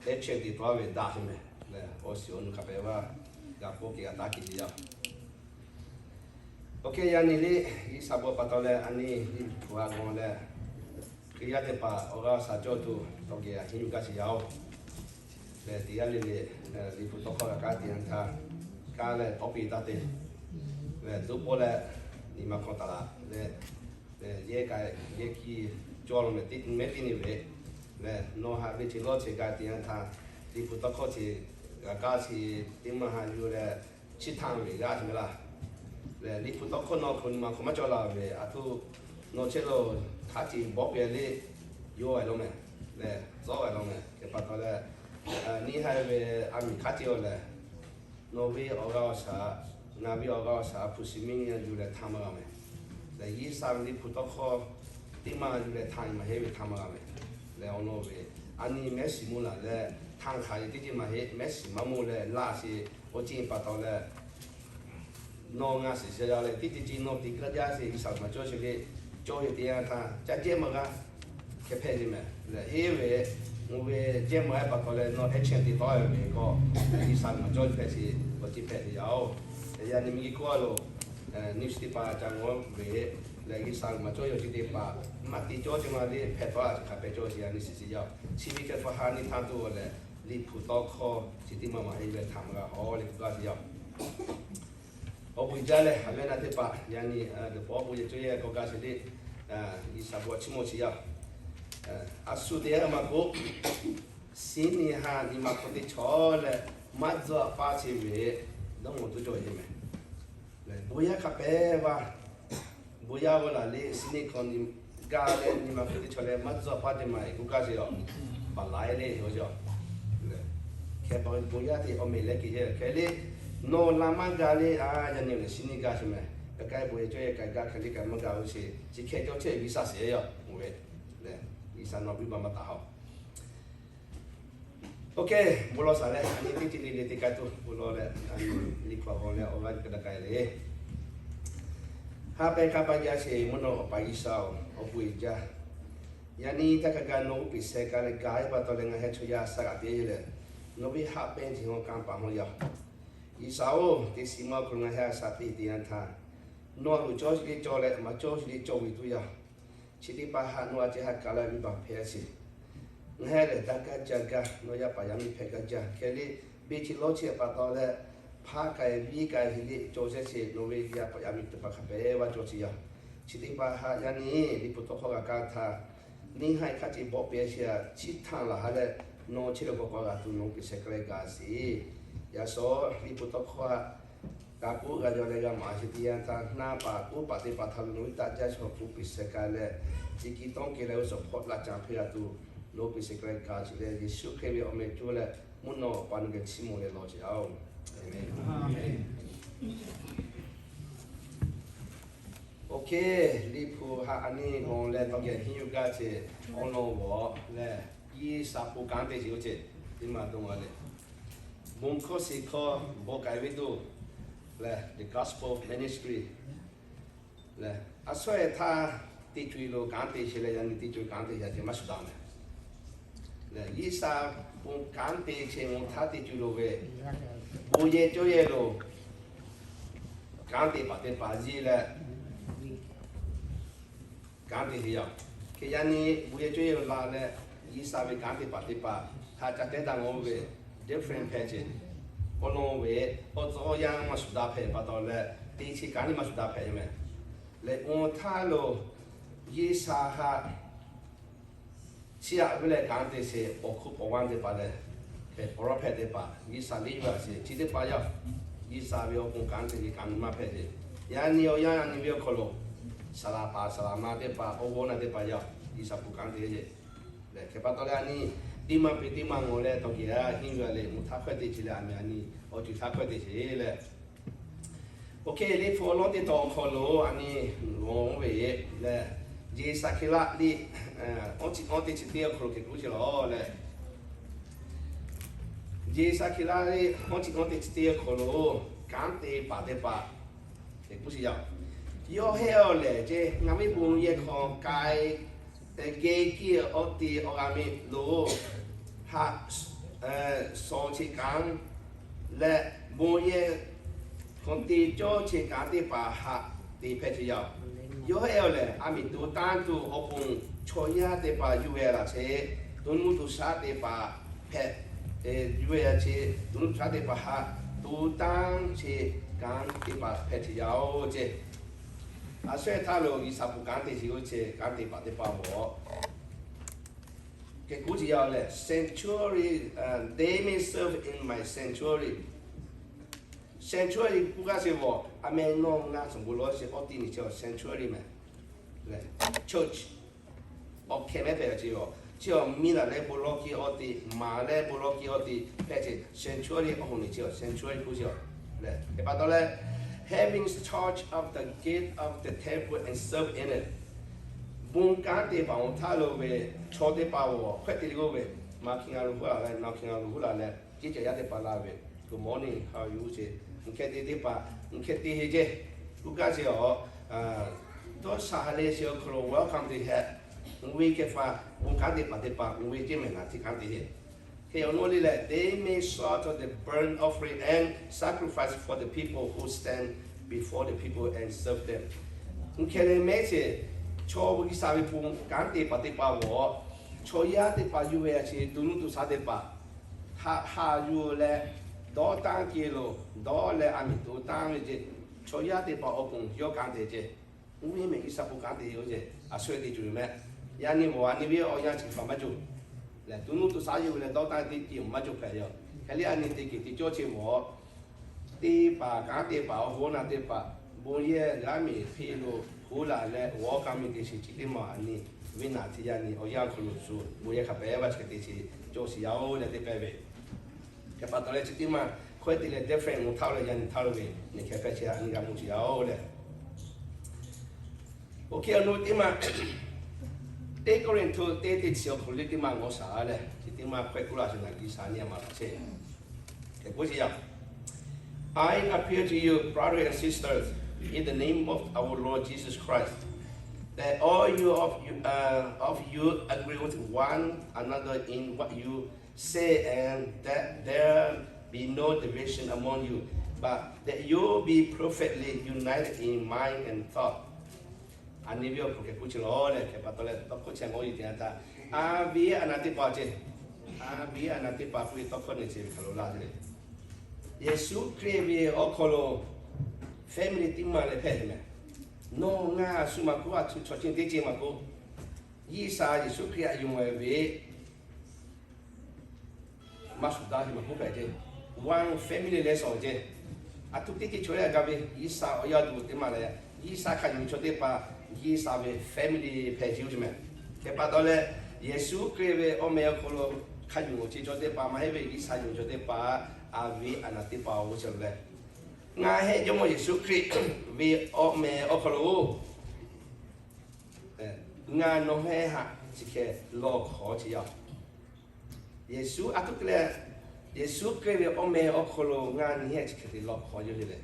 Ehˉ chehˇ te tawˇ ve daꞈ ve meh lehˬ, awˬ shiˍ awˬ nu hk'a pehꞈ vaˇ g'a k'oˆ ke g'a taˇ ke ve yaˇ. Oˇ hk'e yaꞈ nyi le, G'uiˬsha bon pa taw leh a nyi Liꞈ hpu g'a g'aw leh, Hkriꞈ yaˇ teˇ hpaˍ awˬ g'aˇ awˬ shaˍ cawˇ tuˬ tawˇ geh a henˇ yuˬ gaˇ sheˍ yaˇ oˬ. Lehˬ teˇ g'aˇ le le, Liꞈ hpu tawˇ hkawˇ g'a kaˇ te yanˇ htaˇ, kaˇ leh tawˇ piˇ taˇ te. Lehˬ tuˉ pawˆ leh nyi ma hk'aw taˍ laꞈ leh, yehˇ ka yehˇ kiˇ cawˇ lo meh teˇ mehˉ piˇ nyi ve lehˬ, nawˬ haꞈ ve chi lawˇ chehˇ gaˇ te yanˇ htaˇ, Liꞈ hpu tawˇ hkawˇ chi g'a kaˇ chi teˇ maˇ haꞈ yuˬ leh, chi htaˇ ve g'aˇ chi ve laˇ. Lehˬ Liꞈ hpu tawˇ hkawˇ nawˬ hk'aw nyi ma hk'aw maˇ cawˇ la ve a htoꞈ, nawˬ chehˇ lo hk'aˉ ce bawˆ pehˍ le, yawˇ a lo meh lehˬ, tawˇ a lo meh hk'e pa taw leh, neˇ haiˬ ve a miˬ hk'aˉ ce awˬ lehˬ, nawˬ ve awˬ g'aˇ awˬ shaˍ, ngaˬ ve awˬ g'aˇ awˬ shaˍ hpu shiˍ miˇ nyi yuˬ leh htaˇ maˇ g'a meh. Lehˬ G'uiˬsha ve Liꞈ hpu tawˇ hkawˇ teˇ maˇ yuˬ leh htaˇ maˇ heˆ ve htaˇ maˇ g'a meh. Lehˬ awˬ lawn ve a nyi mehˉ shiˍ mvuhˇ laˬ leh, htaˇ hk'aˬ ve teˇ ceuˬ maˇ heˆ, mehˉ shiˍ maˇ mvuhˇ leh laˇ sheˍ, awˬ ceuˬ pa taw leh nawˬ ngaˬ shiˍ shiˍ yaˇ leh teˇ ceuˬ ceuˬ nawˬ teˇ g'aˇ jaˇ sheˍ, G'uiˬsha maˇ cawˇ sheˍ le, cawˇ ve te yanˇ htaˇ caˇ jehˇ maˇ g'a hk'e hpehꞈ ve meh. Lehˬ heˆ ve, oˇ ve jehˇ maˇ g'a pa taw leh nawˬ ehˉ chehˇ te tawˇ ve k'o, G'uiˬsha maˇ cawˇ hpehꞈ sheˍ, awˬ ceuˬ hpehꞈ ve yaˇ oˬ. Yaꞈ nyi miˬ guiˬ hk'oˆ a lo newspaper ca ngawˬ ve lehˬ, G'uiˬsha maˇ cawˇ ve awˬ ceuˬ teˇ hpaˍ maˇ te cawˇ ceuˬ maˇ le hpehꞈ tawˇ a hk'a pehꞈ cawˇ sheˍ yaˇ nyi shiˍ shiˍ yaˇ oˬ. Chi ve hk'e hpaˇ ha nyi htaˇ tuˬ lehˬ, Liꞈ hpu tawˇ hkawˇ chi teˇ maˇ maˇ heˆ ve htaˇ maˇ g'a haw le k'oˆ gaˇ sheˍ yaˇ oˬ. Awˬ bon jaˇ leh a mehˉ na teˇ hpaˍ yaꞈ nyi dawˬ pawˆ bon yehˬ cawˇ yehˬ k'awꞈ gaˇ sheˍ le, G'uiˬsha bon chiˇ mvuh sheˍ yaˇ. A shu teˇ g'aˇ maˇ k'oˆ, shiˉ nyi ha nyi ma hk'aw teˇ chaw leh maˇ tzuhˆ paˇ chi ve dawˇ mawˬ tuˬ cawˬ ve meh. Lehˬ bon yaˇ hk'a pehꞈ vaˇ, bon yaˇ ve laˬ le shiˉ nyi hk'aw nyi gaˇ leh nyi ma hk'aw teˇ chaw leh maˇ tzuhˆ paˇ teˇ maˬ e k'oˆ gaˇ sheˍ yaˇ oˬ. Baˬ la e le yaˇ oˬ. Hk'e pa bon yaˇ teˇ awˬ meh leh ke yehˬ hk'e le, nawˬ la maˇ gaˇ le a, yaꞈ nyi lehˬ shiˉ nyi gaˇ sheˍ meh. Kaꞈ k'ai bon yehˬ cawˇ yehˬ kaꞈ gaˇ hk'e le kaꞈ maˇ gaˇ oˬ sheˍ, chi hk'e cawˇ chehˇ G'uiˬsha sheˍ yaˇ oˬ ve. Lehˬ G'uiˬsha nawˬ biˇ baˬ maˇ taˍ haw. Oˇ hk'e bon lawˬ shaˍ leh a nyi teˇ ceuˬ le le teˇ k'ai tuˬ bon lawˬ leh, a nyi Liꞈ hpu g'aw leh awˬ g'aˇ yuˬ ka daꞈ k'ai le. Ha pehˇ kaˇ paˇ jaˇ sheˍ mvuhˇ naw Awˬ pa G'uiˬsha oˬ, awˬ bon uiˍ jaˇ. Yaꞈ nyi htaˇ kaꞈ gaˇ nawˬ uˉ peꞈ sheh ka leh gaˬ e pa taw leh ngaˬ heh chaw yaˇ shaˉ g'aꞈ te leh, nawˬ ve haꞈ pehˇ ce haw kanˇ paˍ haw yaˇ. G'uiˬsha oˬ, teˇ shiˍ maˇ awˬ hk'aw lo ngaˬ heh a shaꞈ teˇ te yanˇ htaˇ, nawˬ a loˍ cawˇ sheˍ le cawˇ leh maˇ cawˇ sheˍ le cawˇ ve tuˬ yaˇ. Chi teˇ hpaˍ haꞈ nawˬ a ce haꞈ kaꞈ leh viˇ baˬ hpehꞈ sheˍ. Ngaˬ heh lehˬ daꞈ gaˇ jaˇ gaˇ, nawˬ yaˇ paˍ yaˇ miˇ hpehꞈ gaˇ jaˇ hk'e le, beˇ chi lawˇ chi pa taw leh, hpaˇ k'ai viˇ k'ai heˍ le cawˬ sheˍ sheˍ, nawˬ ve yaˇ paˍ yaˇ miˇ teˇ hpaˍ hk'a pehꞈ vaˇ cawˇ chi yaˇ. Chi teˇ hpaˍ haꞈ yaꞈ nyi Liꞈ hpu tawˇ hkawˇ g'a kaˇ htaˇ, neˇ haiˬ hk'aˉ ce bawˆ pehˍ sheˍ a, chi htaˇ laˬ ha leh, nawˬ chehˇ leh k'awꞈ k'awꞈ g'a tuˬ nawˬ uˉ peꞈ sheh ka leh gaˬ sheˍ. Yaꞈ shawˉ Liꞈ hpu tawˇ hkawˇ haꞈ g'a k'oˆ g'a yaw leh g'a maˍ sheˍ teˇ yanˇ htaˇ, naˇ paˍ k'oˆ paˍ teˇ hpaˍ htaꞈ lo nawˬ ve taˆ jaˇ chaw uˉ peꞈ sheh ka leh, ce ki tawˇ ke leh g'uˇ suhˍ hpawˆ laꞈ ca hpehˇ g'a tuˬ nawˬ uˉ peꞈ sheh ka leh gaˬ sheˍ leh, Yeˍsuˆ Hkriꞈ ve awˬ meh coˇ leh mvuhˇ naw Awˬ pa nawˬ geh chiˇ mvuh leh lawˬ sheˍ yaˇ oˬ. Aˍmenˍ. Oˇ hk'e Liꞈ hpu haꞈ a nyi g'aw leh tawˇ geh henˇ yuˬ gaˇ ce awˬ lawn g'awˬ leh, G'uiˬsha bon kanˉ te sheˍ oˇ ce teˇ maˇ dawˇ ma leh, bon hkawˇ shiˍ hkawˇ bawˆ k'ai ve tuˬ lehˬ, the gospel ministry lehˬ, a sawˉ e htaˇ teˇ co e lo kanˉ te sheˍ leh, yaꞈ nyi teˇ co e kanˉ te yaꞈ ce maˇ shuˍ daꞈ meh. Lehˬ G'uiˬsha bon kanˉ te che mvuh htaˇ teˇ co e lo ve bon yehˬ cawˇ yehˬ lo kanˉ te paˍ teˇ hpaˍ yeˬ leh kanˉ te sheˍ yaˇ. Hk'e yaꞈ nyi bon yehˬ cawˇ yehˬ lo la leh, G'uiˬsha ve kanˉ te paˍ teˇ hpaˍ htaꞈ ca tehˉ daꞈ ngawˬ ve different hpehꞈ ce. Awˬ lawn ve awˬ tcuh awˬ yanˇ maˇ shuˍ daꞈ hpehꞈ pa taw leh, teˇ chi kanˉ le maˇ shuˍ daꞈ hpehꞈ ve meh. Lehˬ mvuh htaˇ lo G'uiˬsha haꞈ chiˇ aꞈ ve leh kanˉ te sheˍ, awˬ hkuˇ pawˬ vaˇ teˇ hpaˍ lehˬ, hk'e prophet teˇ hpaˍ, G'uiˬsha liˇ ve a sheˍ chi teˇ hpaˍ yaˇ, G'uiˬsha ve awˬ bon kanˉ te ve kanˉ maˇ hpehꞈ ve. Yaꞈ nyi awˬ yanˇ yaꞈ nyi ve awˬ hk'aw lo, saˍ laˍ paˍ saˍ laˍ ma teˇ hpaˍ awˬ g'awˇ na teˇ hpaˍ yaˇ, G'uiˬsha bon kanˉ te ve. Lehˬ hk'e pa taw leh a nyi teˇ maˇ piˇ teˇ maˇ ngawˬ leh tawˇ geh henˇ yuˬ a leh mvuh htaˇ hkawehˇ te sheˍ leh, a meh a nyi awˬ ceuˬ htaˇ hkawehˇ te sheˍ leh, oˇ hk'e Liꞈ hpu awˬ lawn teˇ taw awˬ hk'aw lo a nyi g'awˬ ve lehˬ, Yeˍsaˍhkiˆlaˆ liꞈ awˇ chi awˇ teˇ chi teˇ awˬ hk'aw lo hk'e k'oˆ sheˍ lawˬ lehˬ, Yeˍsaˍhkiˆlaˆ liꞈ awˇ chi awˇ teˇ chi teˇ awˬ hk'aw lo kanˉ te paˍ teˇ hpaˍ hk'e k'oˆ sheˍ yaˇ, yawˇ hehˉ awˬ lehˬ ce, ngaˬ ve bon yehˬ hk'aw k'ai geh kiˇ awˬ te awˬ g'a miˇ lo haꞈ Shawˍ chi kanˉ leh bon yehˬ hk'aw te cawˇ chi kanˉ teˇ hpaˍ haꞈ te hpehꞈ ce yaˇ-oˬ. Yawˇ ehˉ-oˬ lehˬ, a miˍ to tanˇ tuˬ awˬ pon chaw yaˇ teˇ hpaˍ yuˬ ve laˬ che, to nuˇ to shaˉ teˇ hpaˍ hpehꞈ, yuˬ ve laˬ che, to nuˇ to shaˉ teˇ hpaˍ haꞈ to tanˇ chi kanˉ teˇ hpaˍ hpehꞈ ce yaˇ-oˬ ce. A shehˉ htaˇ lo G'uiˬsha bon kanˉ te ce oˇ ce kanˉ te paˍ teˇ hpaˍ-oˬ, kehˬ kuˉ ce yaˇ-oˬ lehˬ, sanctuary, they may serve in my sanctuary. Sanctuary k'oˆ gaˇ sheˍ ve, a meh nawˬ ngaˬ cawˬ bon lawˬ sheˍ awˬ ti nyi chi sanctuary meh. Church awˬ hkeh meh hpehꞈ ce yoˬ. Chi awˬ miˇ laˬ leh bon lawˬ kiˇ awˬ ti, maˍ leh bon lawˬ kiˇ awˬ ti hpehꞈ ce sanctuary awˬ hoꞈ nyi chi sanctuary k'oˆ ce yoˬ. Leh hk'e pa taw leh, having charge of the gate of the temple and serve in it. Bon kanˉ te paˍ-oˬ htaˇ lo ve chaw teˇ hpaˍ-oˬ hkawehˇ te le k'oˆ ve, maˇ hki ngaˬ lo huˉ laˬ leh, naˬ hki ngaˬ lo huˉ laˬ leh, ceˇ caˬ yaˇ teˇ hpaˍ la ve, good morning, how are you ce, uˬ hkeh te teˇ hpaˍ, uˬ hkeh te heˇ ce, k'oˆ gaˇ sheˍ-oˬ. Dawˇ shaˍ ha lehˬ sheˍ awˬ hk'aw lo welcome te heh, uˬ ve hkeh hpaˍ bon kanˉ te paˍ teˇ hpaˍ uˬ ve ceˇ mehˬ naˬ teˇ kanˉ te heˇ. Hk'e awˬ naw le lehˬ, they may slaughter the burnt offering and sacrifice for the people who stand before the people and serve them. Uˬ hkeh leh mehˉ sheˍ, chaw ve G'uiˬsha ve bon kanˉ te paˍ teˇ hpaˍ-oˬ, chaw yaˇ teˇ hpaˍ yuˬ ve a chi to nuˇ to shaˉ teˇ hpaˍ haꞈ haꞈ yuˬ leh, dawˇ tanˇ keh lo dawˇ leh a miˍ to tanˇ ve ce, chaw yaˇ teˇ hpaˍ awˬ pon yawˇ kanˉ te ce. Uˉ ve mehˬ G'uiˬsha bon kanˉ te yoˬ ce, a shu te cuˬ yoˬ meh. Yaꞈ nyi awˬ a nyi ve awˬ yanˇ chi hpaˍ maˇ cawˬ lehˬ, to nuˇ to shaˉ yuˬ ve leh dawˇ tanˇ teˇ keh maˇ cawˬ hpehꞈ yoˬ. Hk'e le a nyi te keh te cawˇ ce ve, teˇ hpaˍ kanˉ teˇ hpaˍ awˬ hoˉ naˬ teˇ hpaˍ bon yehˬ g'aˇ miˬ hk'e lo hoˉ laˬ leh, welcome te sheˍ chi teˇ maˬ a nyi ve naˬ teˇ yaˇ nyi awˬ yanˇ hk'aw lo shu bon yehˬ hk'a pehꞈ vaˇ chi hk'e te sheˍ cawˇ sheˍ yaˇ-oˬ leh teˇ pehˇ ve. Hk'e pa taw leh chi teˇ maˬ hkawehˇ te leh different moˬ htaˇ lo leh yaꞈ nyi htaˇ lo ve nyi hkeh pehˇ chi a nyi g'a mawˬ ce yaˇ-oˬ leh, oˇ hk'e awˬ naw teˇ maˬ, teˇ Kawˇrenˍhtuˆ teˇ teˇ chi awˬ hk'aw lo teˇ maˬ ngaw shaˍ leh, chi teˇ maˬ hkawehˇ k'oˆ laˇ sheˍ naˬ G'uiˬsha nyi a maˍ laꞈ chehˇ. Hk'e k'oˆ ce yaˇ, I appeal to you, brothers and sisters, in the name of our Lord Jesus Christ, that all you of you, uh, of you agree with one another in what you say, and that there be no division among you, but that you be perfectly united in mind and thought. A nyi ve awˬ hk'aw lo hk'e k'oˆ ce lawˬ leh, hk'e pa taw leh tawˇ hkawˇ chi a ngaˬ oˇ nyi te a htaˇ, a ve a naˬ teˇ hpaˍ ce, a ve a naˬ teˇ hpaˍ k'oˆ ve tawˇ hkawˇ nyi ce ve hk'aˬ lo laˇ ce le. Yeˍsuˆ Hkriꞈ ve awˬ hk'aw lo family teˇ maˬ leh hpehꞈ ve meh. Nawˬ ngaˬ a shu maˇ k'oˆ, a htoꞈ chaw ceuˬ teˇ ceuˬ maˇ k'oˆ, G'uiˬsha Yeˍsuˆ Hkriꞈ a yonˍ ve maˇ shuˍ daˇ ve maˇ k'oˆ hpehꞈ ce. One family leh shawˍ ce. A htoꞈ teˇ ceuˬ chaw leh g'a ve G'uiˬsha awˬ yaˇ tuˬ teˇ maˬ leh, G'uiˬsha hk'a yonˍ ve chaw teˇ hpaˍ G'uiˬsha ve family hpehꞈ ce-oˬ ce meh. Hk'e pa taw leh, Yeˍsuˆ Hkriꞈ ve awˬ meh awˬ hk'aw lo hk'a yonˍ ce chaw teˇ hpaˍ maˇ heˆ ve G'uiˬsha yonˍ chaw teˇ hpaˍ a ve a naˬ teˇ hpaˍ-oˬ ce leh, ngaˬ heh Jawˇmawˇ Yeˍsuˆ Hkriꞈ ve awˬ meh awˬ hk'aw lo ngaˬ nawˬ heh haꞈ chi hk'e lawˬ hk'awꞈ ce yaˇ. Yeˍsuˆ a htoꞈ te leh, Yeˍsuˆ Hkriꞈ ve awˬ meh awˬ hk'aw lo ngaˬ nyi heh chi hk'e te lawˬ hk'awꞈ ce le.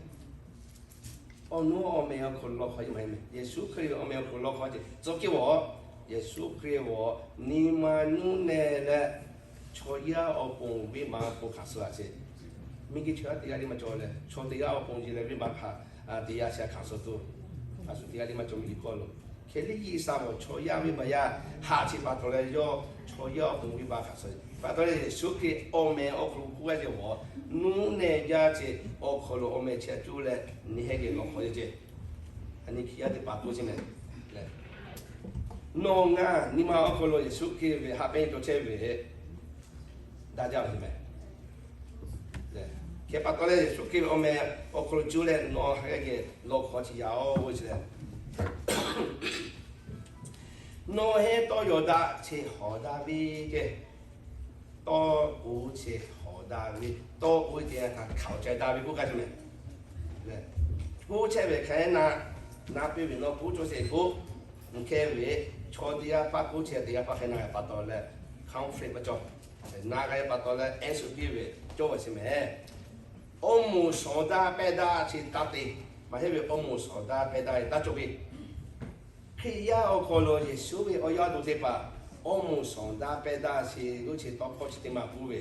Awˬ nawˉ awˬ meh awˬ hk'aw lo lawˬ hk'awꞈ ce maˇ heˆ meh. Yeˍsuˆ Hkriꞈ ve awˬ meh awˬ hk'aw lo lawˬ hk'awꞈ ce tcuh kiˇ vaˬ. Yeˍsuˆ Hkriꞈ ve nyi ma nuˇ neh leh chaw yaˇ awˬ pon venˇbaˆ hk'aˬ suh a ce. Miˬguiˬ chaw yaˇ teˇ g'aˇ le maˇ cawˬ leh, chaw teˇ g'aˇ awˬ pon ji leh venˇbaˆ hk'aˬ teˇ yaˇ chi hk'aˬ suh tuˬ, a shu teˇ g'aˇ le maˇ cawˬ miˬguiˬ hk'aw lo. Hk'e le G'uiˬsha ve chaw yaˇ venˇbaˆ yaˇ haꞈ chi pa taw leh yawˇ chaw yaˇ awˬ pon venˇbaˆ hk'aˬ suh. Pa taw leh Yeˍsuˆ Hkriꞈ awˬ meh awˬ hk'aw lo k'oˆ gaˇ ce vaˬ, nuˇ neh jaˇ ce awˬ hk'aw lo awˬ meh chi a cuˇ leh nyi heh geh lawˬ hk'awꞈ ce. A nyi hk'e yaˇ teˇ hpaˍ k'oˆ ce meh. Nawˬ ngaˬ nyi ma awˬ hk'aw lo Yeˍsuˆ Hkriꞈ ve haꞈ pehnˇ cawˬ chehˇ ve daꞈ jaˇ ve meh. Hk'e pa taw leh Yeˍsuˆ Hkriꞈ ve awˬ meh awˬ hk'aw lo cuˇ leh nawˬ heh geh lawˬ hk'awꞈ ce yaˇ-oˬ ce leh, nawˬ heh tawˇ yaw daꞈ ce hawˍ daꞈ ve ce. Tawˇ oˇ ce hawˍ daꞈ ve, tawˇ oˇ ce htaꞈ hkaoˍ ca daꞈ ve k'oˆ gaˇ ce meh. K'oˆ chehˇ ve hk'e na, na piˇ ve nawˬ k'oˆ cawˇ sheˍ k'o, mvuhˇ hkehˇ ve chaw teˇ g'aˇ paˇ k'oˆ chehˇ teˇ g'aˇ paˇ hk'e na g'a pa taw leh conflict maˇ cawˬ. Na g'a pa taw leh answer piˇ ve cawˇ ve ce meh. Awˇ moˍ shawˍ daꞈ pehˇ daꞈ ce taˇ te, maˇ heˆ ve awˇ moˍ shawˍ daꞈ pehˇ daꞈ ve taˇ cawˬ ve. Hkriꞈ yaˇ awˬ hk'aw lo Yeˍsuˆ ve awˬ yaˇ to teˇ hpaˍ awˇ moˍ shawˍ daꞈ pehˇ daꞈ ce g'uˇ ce tawˇ hkawˇ chi teˇ maˬ k'oˆ ve,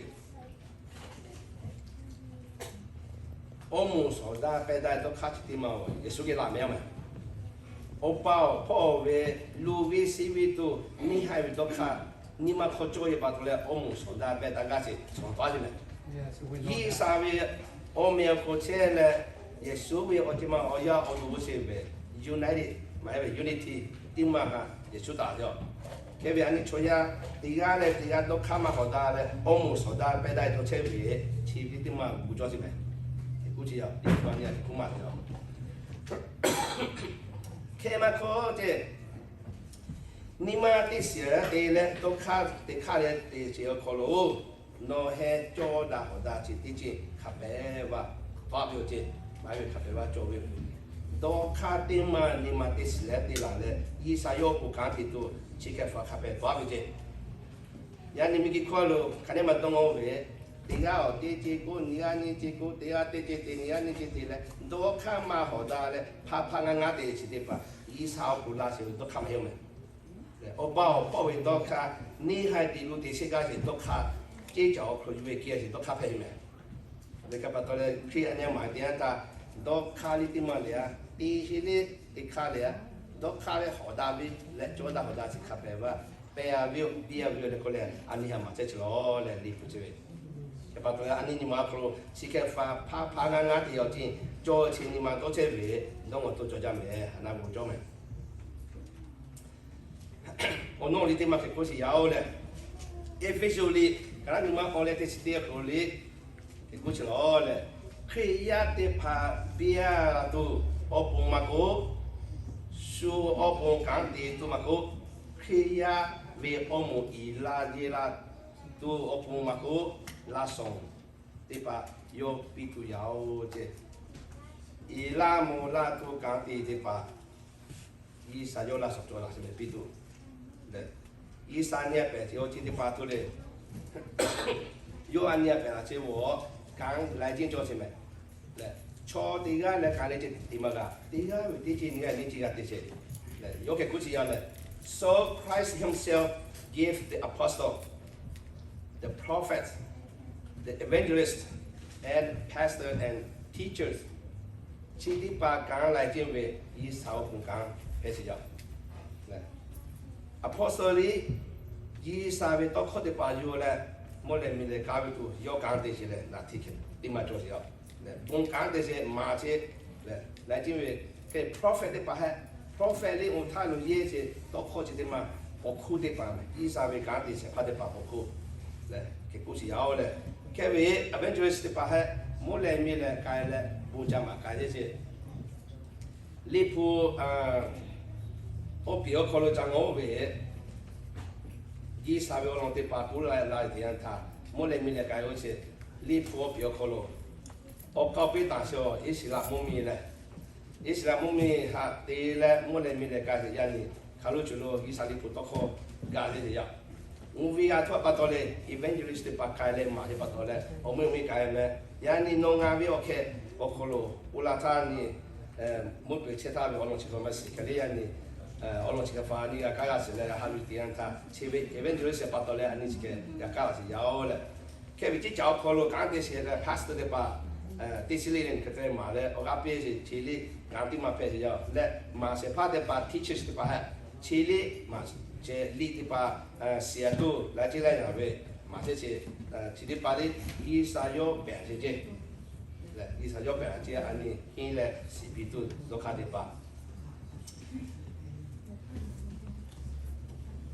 Awˇ moˍ shawˍ daˇ pehˇ daˇ ve dawˇ hk'aˇ chi teˇ maˇ-oˬ, Yeˍsuˆ geh laꞈ mehˍ-a mehˍ. Awˬ pa awˬ hpawˇ ve luˬ ve siˉ ve tuˬ neˇ haiˬ ve dawˇ hk'aˇ, nyi ma hk'aw cawˇ ve pa taw leh awˇ moˍ shawˍ daˇ pehˇ daˇ g'aˇ chi shawˍ taˍ ve mehˍ. G'uiˬsha ve awˬ meh awˬ hk'aw chehˇ leh, Yeˍsuˆ ve awˬ ceuˬ ma awˬ yanˇ awˬ to g'uˇ suhˍ ve unity, maˇ heˆ ve unity teˇ maˇ htaꞈ Yeˍsuˆ taˍ ve yoˬ. Hk'e ve a nyi chaw yaˇ teˇ g'aˇ leh teˇ g'aˇ dawˇ hk'aˇ maˇ hawˍ daˇ leh, awˇ moˍ shawˍ daˇ pehˇ daˇ ve chaw chehˇ ve chi ve teˇ maˇ gu cawˇ sheˍ mehˍ. Teˇ kuˉ chi yaˇ teˇ maˇ nyi a teˇ kuˉ maˇ te yoˬ. Hk'e maˇ hk'aˇ ceh, nyi ma teˇ shiˍ te leh dawˇ hk'aˇ teˇ hk'aˇ leh te sheˍ awˬ hk'aw lo, nawˬ heh cawˇ daꞈ hawˍ daꞈ chi teˇ ceuˬ hk'a pehˍ vaˇ tawˆ ve awˬ ceuˬ, maˇ heˆ ve hk'a pehˍ vaˇ cawˬ ve, dawˇ hk'aˇ teˇ maˇ nyi ma teˇ shiˍ leh te laˬ leh, G'uiˬsha yawˇ k'oˆ kanˉ te tuˬ chi hk'e hpaˍ hk'a pehˍ tawˆ ve ceh. Yaꞈ nyi miˬguiˬ hkawˇ lo hk'aˬ neˇ maˇ dawˇ ngaw ve, teˇ g'aˇ awˬ teˇ ceuˬ k'oˆ, nyi g'aˇ nyi ceuˬ k'oˆ, teˇ g'aˇ teˇ ceuˬ te, nyi g'aˇ nyi ceuˬ te leh dawˇ hk'aˇ maˇ hawˍ daꞈ leh hpaˇ hpaˇ ngaˇ ngaˇ te chi teˇ hpaˍ, G'uiˬsha awˬ hk'aw lo la sheˍ ve dawˇ hk'aˇ maˇ heˆ mehˍ. Awˬ pa awˬ hpawˇ ve dawˇ hk'aˇ, neˇ haiˬ te luˬ te sheˆ gaˇ sheˍ dawˇ hk'aˇ, ceˇ caˬ awˬ hk'aw lo yuˬ ve kehˬ sheˍ dawˇ hk'aˇ hpehꞈ ve mehˍ. Leh ka pa taw leh Hkriꞈ yaˇ nyi ma teˇ yanˇ htaˇ, dawˇ hk'aˇ liˇ teˇ maˇ lehˬ a, teˇ sheˍ liˇ teˇ hk'aˇ lehˬ a, dawˇ hk'aˇ leh hawˍ daꞈ ve leh cawˇ daꞈ hawˍ daꞈ chi hk'a pehˍ vaˇ pehˬ a ve yoˬ, biˇ a ve yoˬ leh k'oˆ leh, a nyi ha maˍ chehˇ chi lawˬ leh liꞈ hpu chehˇ ve. Hk'e pa taw leh a nyi nyi ma awˬ hk'aw lo chi hk'e hpaˍ hpaˇ hpaˇ ngaˇ ngaˇ te awˬ ceuˬ cawˬ chi nyi ma dawˇ chehˇ ve, dawˇ ngaw to cawˬ jaˇ mehˍ, a na g'aw cawˇ mehˍ. Awˬ nawˉ liˇ teˇ maˇ hk'e k'oˆ sheˍ yaˇ-oˬ leh, Eˇfeˇsuꞈ liꞈ ka naˉ nyi ma awˬ leh teˇ chi teˇ awˬ hk'aw lo liˇ hk'e k'oˆ sheˍ lawˬ leh, Hkriꞈ yaˇ teˇ hpaˍ biˇ a tuˬ awˬ pon maˇ k'oˆ, shu awˬ pon kanˉ te tuˬ maˇ k'oˆ, Hkriꞈ yaˇ ve awˬ moˍ iˍ laˇ yeˇ laˇ tuˬ awˬ pon maˇ k'oˆ, laˇ shawˍ teˇ hpaˍ yawˇ piˇ tuˬ yaˇ-oˬ ceh, iˍ laˇ mvuh laˇ tuˬ kanˉ te teˇ hpaˍ G'uiˬsha yawˇ laˇ shawˍ cawˬ laˇ sheˍ leh piˇ tuˬ leh, G'uiˬsha nyi a pehˍ chi awˬ ceuˬ teˇ hpaˍ tuˬ leh, yawˇ a nyi a pehˍ laˇ ceh g'awˬ kanˉ laiˉ ceuˬ cawˬ sheˍ mehˍ. Leh chaw teˇ g'aˇ leh kanˉ leh ceh te maˇ g'a, teˇ g'aˇ ve teˇ ceuˬ nyi g'aˇ nyi ceuˬ g'a te sheˍ. Leh yawˇ hk'e k'oˆ sheˍ yaˇ leh, So Christ himself gave the apostle, the prophet, the evangelist, and pastor and teachers. Chi teˇ hpaˍ kanˉ laiˉ ceuˬ ve G'uiˬsha awˬ pon kanˉ hpehꞈ sheˍ yaˇ. Apostle liˇ G'uiˬsha ve tawˇ hkawˇ teˇ hpaˍ yuˬ leh, mvuhˇ leh miˬ leh ka ve tuˬ yawˇ kanˉ te sheˍ leh, naˬ htiˇ hkeh teˇ maˇ cawˬ sheˍ yaˇ. Bon kanˉ te sheˍ maˍ sheˍ leh, laiˉ ceuˬ ve hk'e prophet teˇ hpaˍ hehꞈ, prophet liˇ oˇ htaˇ lo yeˇ sheˍ tawˇ hkawˇ chi teˇ maˇ awˬ hkuˇ teˇ hpaˍ mehˍ. G'uiˬsha ve kanˉ te sheˍ hpaˇ teˇ hpaˍ awˬ hkuˇ leh hk'e k'oˆ sheˍ yaˇ-oˬ leh, hk'e ve evangelist teˇ hpaˍ hehꞈ, mvuhˇ leh miˬ leh k'ai leh bon ca maˍ k'ai sheˍ. Liꞈ hpu awˬ piˍ awˬ hk'aw lo ca ngaˬ oˇ ve G'uiˬsha ve awˬ lawn teˇ hpaˍ k'oˆ la la ve teˇ yanˇ htaˇ, mvuhˇ leh miˬ leh k'ai-o sheˍ. Liꞈ hpu awˬ piˍ awˬ hk'aw lo awˬ k'aoˍ piˇ taˍ sheˍ-oˬ, Iˉsaˍreˍlaˆ mvuhˇmiˬ leh, Iˉsaˍreˍlaˆ mvuhˇmiˬ htaꞈ te leh mvuhˇ leh miˬ leh k'ai sheˍ. Yaˇ nyi hk'a lo choˬ lo G'uiˬsha liꞈ hpu tawˇ hkawˇ gaˬ le sheˍ yaˇ. Mvuhˇ ve g'a htaꞈ pa taw leh evangelist teˇ hpaˍ k'ai leh maˍ sheˍ pa taw leh, awˬ mvuhˇ miˬ k'ai meh. Yaˇ nyi nawˬ ngaˬ ve awˬ hkeh awˬ hk'aw lo oˇ la htaˇ nyi mvuhˇ peuˬ chehˇ htaˇ ve awˬ lawn chi hk'e maˇ shiˍ hk'e le yaˇ nyi awˬ lawn chi hk'e hpaˍ nyi g'a kaˇ g'a shiˍ leh g'a ha ve teˇ yanˇ htaˇ, chi ve evangelist pa taw leh a nyi chi hk'e g'a kaˇ g'a shiˍ yaˇ-oˬ leh, hk'e ve teˇ caꞈ awˬ hk'aw lo kanˉ te sheˍ leh pastor teˇ hpaˍ teˇ chi le le hk'e te maˍ leh awˬ g'aˇ piˇ sheˍ, chi liˇ kanˉ teˇ maˇ hpehꞈ sheˍ yaˇ leh, maˍ sheˍ hpaˇ teˇ hpaˍ teachers teˇ hpaˍ hehꞈ, chi liˇ maˍ sheˍ liˇ teˇ hpaˍ shiˍ a tuˬ laiˉ ceuˬ laiˉ yaꞈ ve maˍ sheˍ sheˍ, chi teˇ hpaˍ liˇ G'uiˬsha yawˇ pehˍ sheˍ ceˇ. G'uiˬsha yawˇ pehˍ a ceˇ a nyi henˇ leh shiˍ piˇ tuˬ dawˇ hk'aˇ teˇ hpaˍ.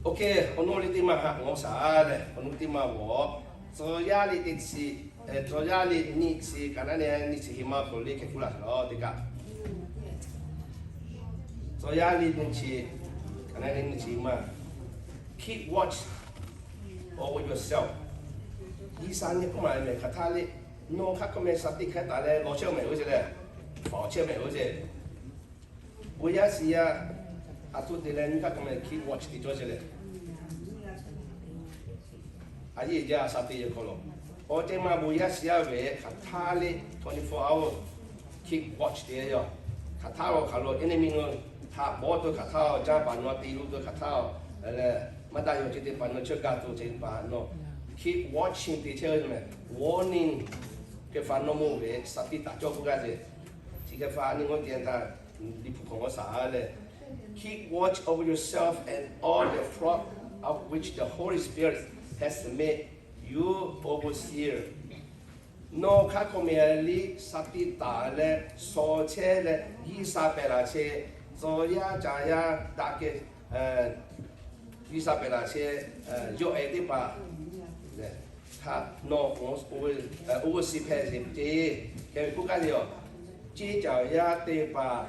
Oˇ hk'e awˬ nawˉ liˇ teˇ maˇ haꞈ ngaw shaˍ leh awˬ nawˉ teˇ maˇ g'awˬ, Tcuh yaˇ liˇ teˇ chi, Tcuh yaˇ liˇ nyiˇ chi ka naˉ neh nyiˇ chi hiˆ maˇ hk'aw lo liˇ hk'e k'oˆ laˇ sheˍ lawˬ teˇ kaꞈ. Tcuh yaˇ liˇ nyiˇ chi ka naˉ neh nyiˇ chi maˇ, keep watch over yourself. G'uiˬsha nyi k'oˆ maˍ ve mehˬ hk'aˬ htaˇ le, nawˬ hk'a hk'e mehˬ shaˍ tiꞈ hk'e taˍ leh lawˬ chehˇ mehˬ oˇ ceh leh, faˍ awˬ chehˇ mehˬ oˇ ceh. Bon yaˇ shiˍ yaˇ a htoꞈ te leh nyi hk'a hk'e mehˬ keep watch te cawˇ ceh leh, a yeˇ jaˇ shaˍ tiꞈ yehˬ hk'aw lo, awˬ ceh maˇ bon yaˇ shiˍ yaˇ ve hk'aˬ htaˇ le twenty-four hour keep watch te yaˇ. Hk'aˬ htaˇ lo hk'aˬ lo enemy nu htaꞈ bawˉ tuˬ hk'aˬ htaˇ, caˇ paˍ nu te luˬ tuˬ hk'aˬ htaˇ, maˇ daꞈ yaw ceh teˇ hpaˍ nu chehˇ gaˇ tuˬ ceh teˇ hpaˍ nu keep watching te chehˇ ve mehˬ, warning Hk'e pa nawˇ mawˇ ve shaˍ tiꞈ taˍ cawˇ k'oˆ gaˇ ve, chi hk'e pa a nyi ngawˇ te taˇ, Liꞈ hpu hk'awꞈ ngawˇ shaˍ leh, Keep watch over yourself and all the flock of which the Holy Spirit has made you overseer. Nawˬ hk'a hkawꞈ mehˍ liˇ shaˍ tiꞈ taˍ leh, shaw chehˇ leh, G'uiˬsha pehˬ laˬ chehˇ, tcuh yaˇ caˍ yaˇ daꞈ kehˬ, G'uiˬsha pehˬ laˬ chehˇ yawˇ ehˉ teˇ hpaˍ htaꞈ nawˬ oˇ shiˍ hpehꞈ sheˍ ceˇ. Hk'e ve k'oˆ gaˇ ve yoˬ. Ceˇ caˍ yaˇ teˇ hpaˍ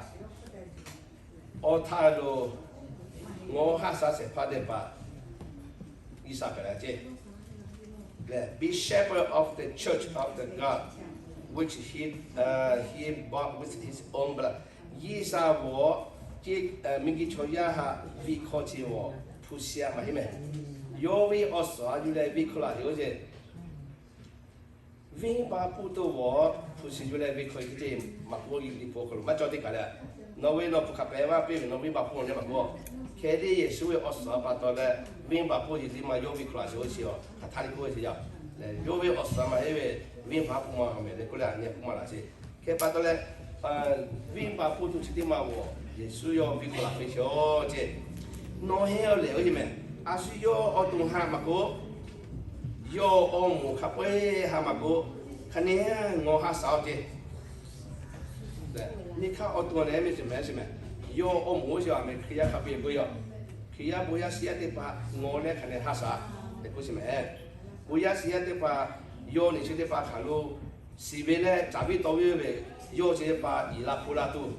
awˬ htaˇ lo, ngawˬ haˆ sha shehˍ hpaˇ teˇ hpaˍ G'uiˬsha pehˬ laˬ ceˇ. Be shepherd of the church of the God, which he bought with his own blood. G'uiˬsha g'awˬ ceˇ, miˬguiˬ chaw yaˇ htaꞈ viˇ hkawˇ chi g'awˬ hpu shiˍ a maˇ heˆ mehˍ. Yawˇ ve awˬ suhˍ a yuˬ leh viˇ hkawˇ laˬ ve oˇ ceˇ. Venˇ baˆ hpfuhˇ to g'awˬ hpu shiˍ yuˬ leh venˇ hkawˇ teˇ ceuˬ maˇ k'oˆ, Liꞈ hpu awˬ hk'aw lo maˇ cawˇ teˇ kaˬ leh, nawˬ ve nawˬ hpu hk'aˬ pehˍ vaˇ piˇ ve nawˬ venˇ baˆ hpfuhˇ nawˬ nehˉ maˇ k'oˆ. Hk'e te Yeˍsuˆ ve awˬ suhˍ a pa taw leh, venˇ baˆ hpfuhˇ yeˬ teˇ maˇ yawˇ venˇ hkawˇ laˬ sheˍ oˇ chi a hk'aˬ htaˇ teˇ k'oˆ ve teˇ yanˇ, yawˇ ve awˬ suhˍ a maˇ heˆ ve, venˇ baˆ hpfuhˇ maˇ mehˍ leh k'oˆ leh a nyi k'oˆ maˇ laˬ sheˍ. Hk'e pa taw leh, venˇ baˆ hpfuhˇ to chi teˇ maˇ g'awˬ Yeˍsuˆ yawˇ venˇ hkawˇ laˬ piˇ sheˍ oˇ ceˇ. Nawˬ heˆ a lehˬ oˇ ceˇ mehˍ. A shu yawˇ awˬ to haꞈ maˇ k'oˆ, yawˇ awˬ moˍ hk'a peu-eˬ haꞈ maˇ k'oˆ, hk'aˬ nehˉ ngawˬ haˆ sha oˇ ceˇ. Nyi hk'aˇ awˬ to lehˬ mehˍ sheˍ mehˍ sheˍ mehˍ. Yawˇ awˬ moˍ oˇ sheˍ a mehˍ Hkriꞈ yaˇ hk'a peu-eˬ k'oˆ yoˬ. Hkriꞈ yaˇ bon yaˇ shiˍ yaˇ teˇ hpaˍ ngawˬ leh hk'aˬ nehˉ haˆ sha tehꞈ k'oˆ sheˍ mehˍ. Bon yaˇ shiˍ yaˇ teˇ hpaˍ yawˇ nehˬ chi teˇ hpaˍ hk'aˬ lo shiˍ ve leh caˍ viˇ taw viˇ ve, yawˇ chi teˇ hpaˍ iˍ la hpu la tuˬ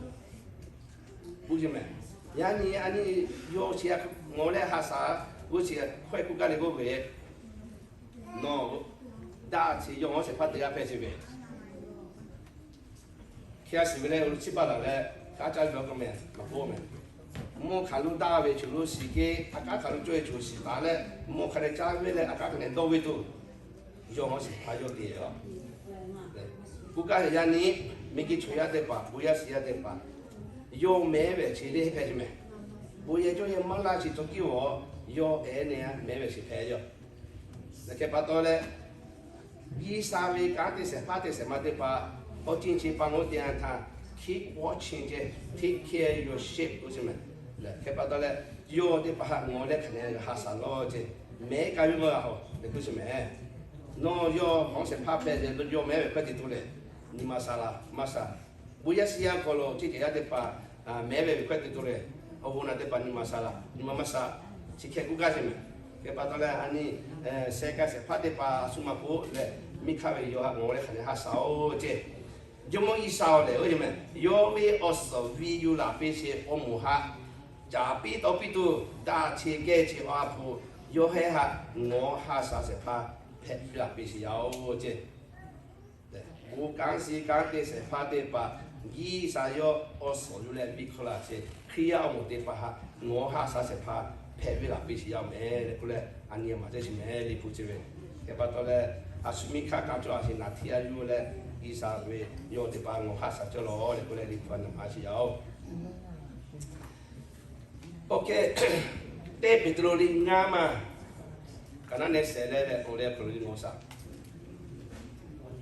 k'oˆ sheˍ mehˍ. Yaˇ nyi a nyi yawˇ chi a ngawˬ leh haˆ sha, g'uˇ chi hkawehˇ k'oˆ gaˇ le k'oˆ ve, nawˬ daꞈ chi yawˇ ngawˬ shehˍ hpaˇ teˇ g'aˇ hpehꞈ sheˍ ve. Hk'e a shiˍ ve leh, oˇ lo chiˇ baˆ laˬ leh, kaˉ caˇ ve awˬ hk'aw mehˍ maˇ k'oˆ mehˍ. Mvuhˇ hk'aˬ lo daꞈ ve choˬ lo shiˍ kehˬ, a kaˉ hk'aˬ lo cawˇ ve choˬ shiˍ taˍ leh, mvuhˇ hk'aˬ leh caˇ ve leh a kaˉ hk'aˬ leh dawˇ ve tuˬ, yawˇ ngawˬ shehˍ hpaˇ yawˇ te yoˬ. K'oˆ gaˇ ve yaˇ nyi, miˬguiˬ chaw yaˇ teˇ hpaˍ, bon yaˇ shiˍ yaˇ teˇ hpaˍ, yawˇ mehˉ ve chi lehˬ hpehꞈ sheˍ mehˍ. Bon yehˬ cawˇ yehˬ maˇ laˇ chi cawˬ kiˇ g'awˬ, yawˇ ehˉ nehˉ mehˉ ve chi hpehꞈ yoˬ. Hk'e pa taw leh, G'uiˬsha ve kanˉ te shehˍ hpaˇ te shehˍ ma teˇ hpaˍ, awˬ ceuˬ chi pa ngawˬ te a htaˇ, keep watching ceˇ, take care yourself k'oˆ sheˍ mehˍ. Hk'e pa taw leh, yawˇ teˇ hpaˍ haꞈ ngawˬ leh hk'aˬ nehˉ haˆ sha lawˬ ceˇ, mehˉ kaˇ ve maˇ g'a haw tehꞈ k'oˆ sheˍ mehˍ. Nawˬ yawˇ ngawˬ shehˍ hpaˇ hpehꞈ leh, yawˇ mehˉ ve hkawehˇ te tuˬ lehˬ, nyi ma sha la maˇ sha. Bon yaˇ shiˍ yaˇ hk'aw lo ceˇ caˍ yaˇ teˇ hpaˍ mehˉ ve hkawehˇ te tuˬ lehˬ, awˬ bon naˬ teˇ hpaˍ nyi ma sha la, nyi ma maˇ sha. Chi hk'e k'oˆ gaˇ sheˍ mehˍ. Hk'e pa taw leh a nyi, sheh kaˇ shehˍ hpaˇ teˇ hpaˍ a shu maˇ k'oˆ leh, miˇ hk'aˇ ve yawˇ haꞈ ngawˬ leh hk'aˬ nehˉ haˆ sha oˇ ceˇ. Jawˇmawˇ G'uiˬsha lehˬ oˇ ceˇ mehˍ. Yawˇ ve awˬ suhˍ viˇ yuˬ laˬ piˇ sheˍ awˬ moˍ haꞈ caˍ piˇ taw piˇ tuˬ, daꞈ chi kehˬ chi awˬ ha hpu yawˇ hehˉ haꞈ ngawˬ haˆ sha shehˍ hpaˇ hpehꞈ piˇ laˬ piˇ sheˍ yaˇ oˇ ceˇ. Bon kanˉ shiˍ kanˉ te shehˍ hpaˇ teˇ hpaˍ, G'uiˬsha yawˇ awˬ suhˍ yuˬ leh viˇ hkawˇ laˬ sheˍ Hkriꞈ yaˇ awˬ moˍ teˇ hpaˍ haꞈ ngawˬ haˆ sha shehˍ hpaˇ hpehꞈ piˇ laˬ piˇ sheˍ yaˇ mehˍ leh k'oˆ leh, a nyi maˬ ceˇ sheˍ mehˍ Liꞈ hpu chi ve. Hk'e pa taw leh, a shu miˇ hk'aˇ kaꞈ cawˬ a sheˍ naˍ htiˇ a yuˬ leh, G'uiˬsha ve yawˇ teˇ hpaˍ ngawˬ haˆ sha cawˇ lawˬ leh k'oˆ leh Liꞈ hpu a nyi maˬ a sheˍ yaˇ oˬ. Oˇ hk'e, teˇ Peˍtruˆ liꞈ ngaˇ maˬ kaꞈ naˉ nehˬ shehˍ leh leh awˬ leh hk'aw lo liꞈ ngawˬ shaˍ.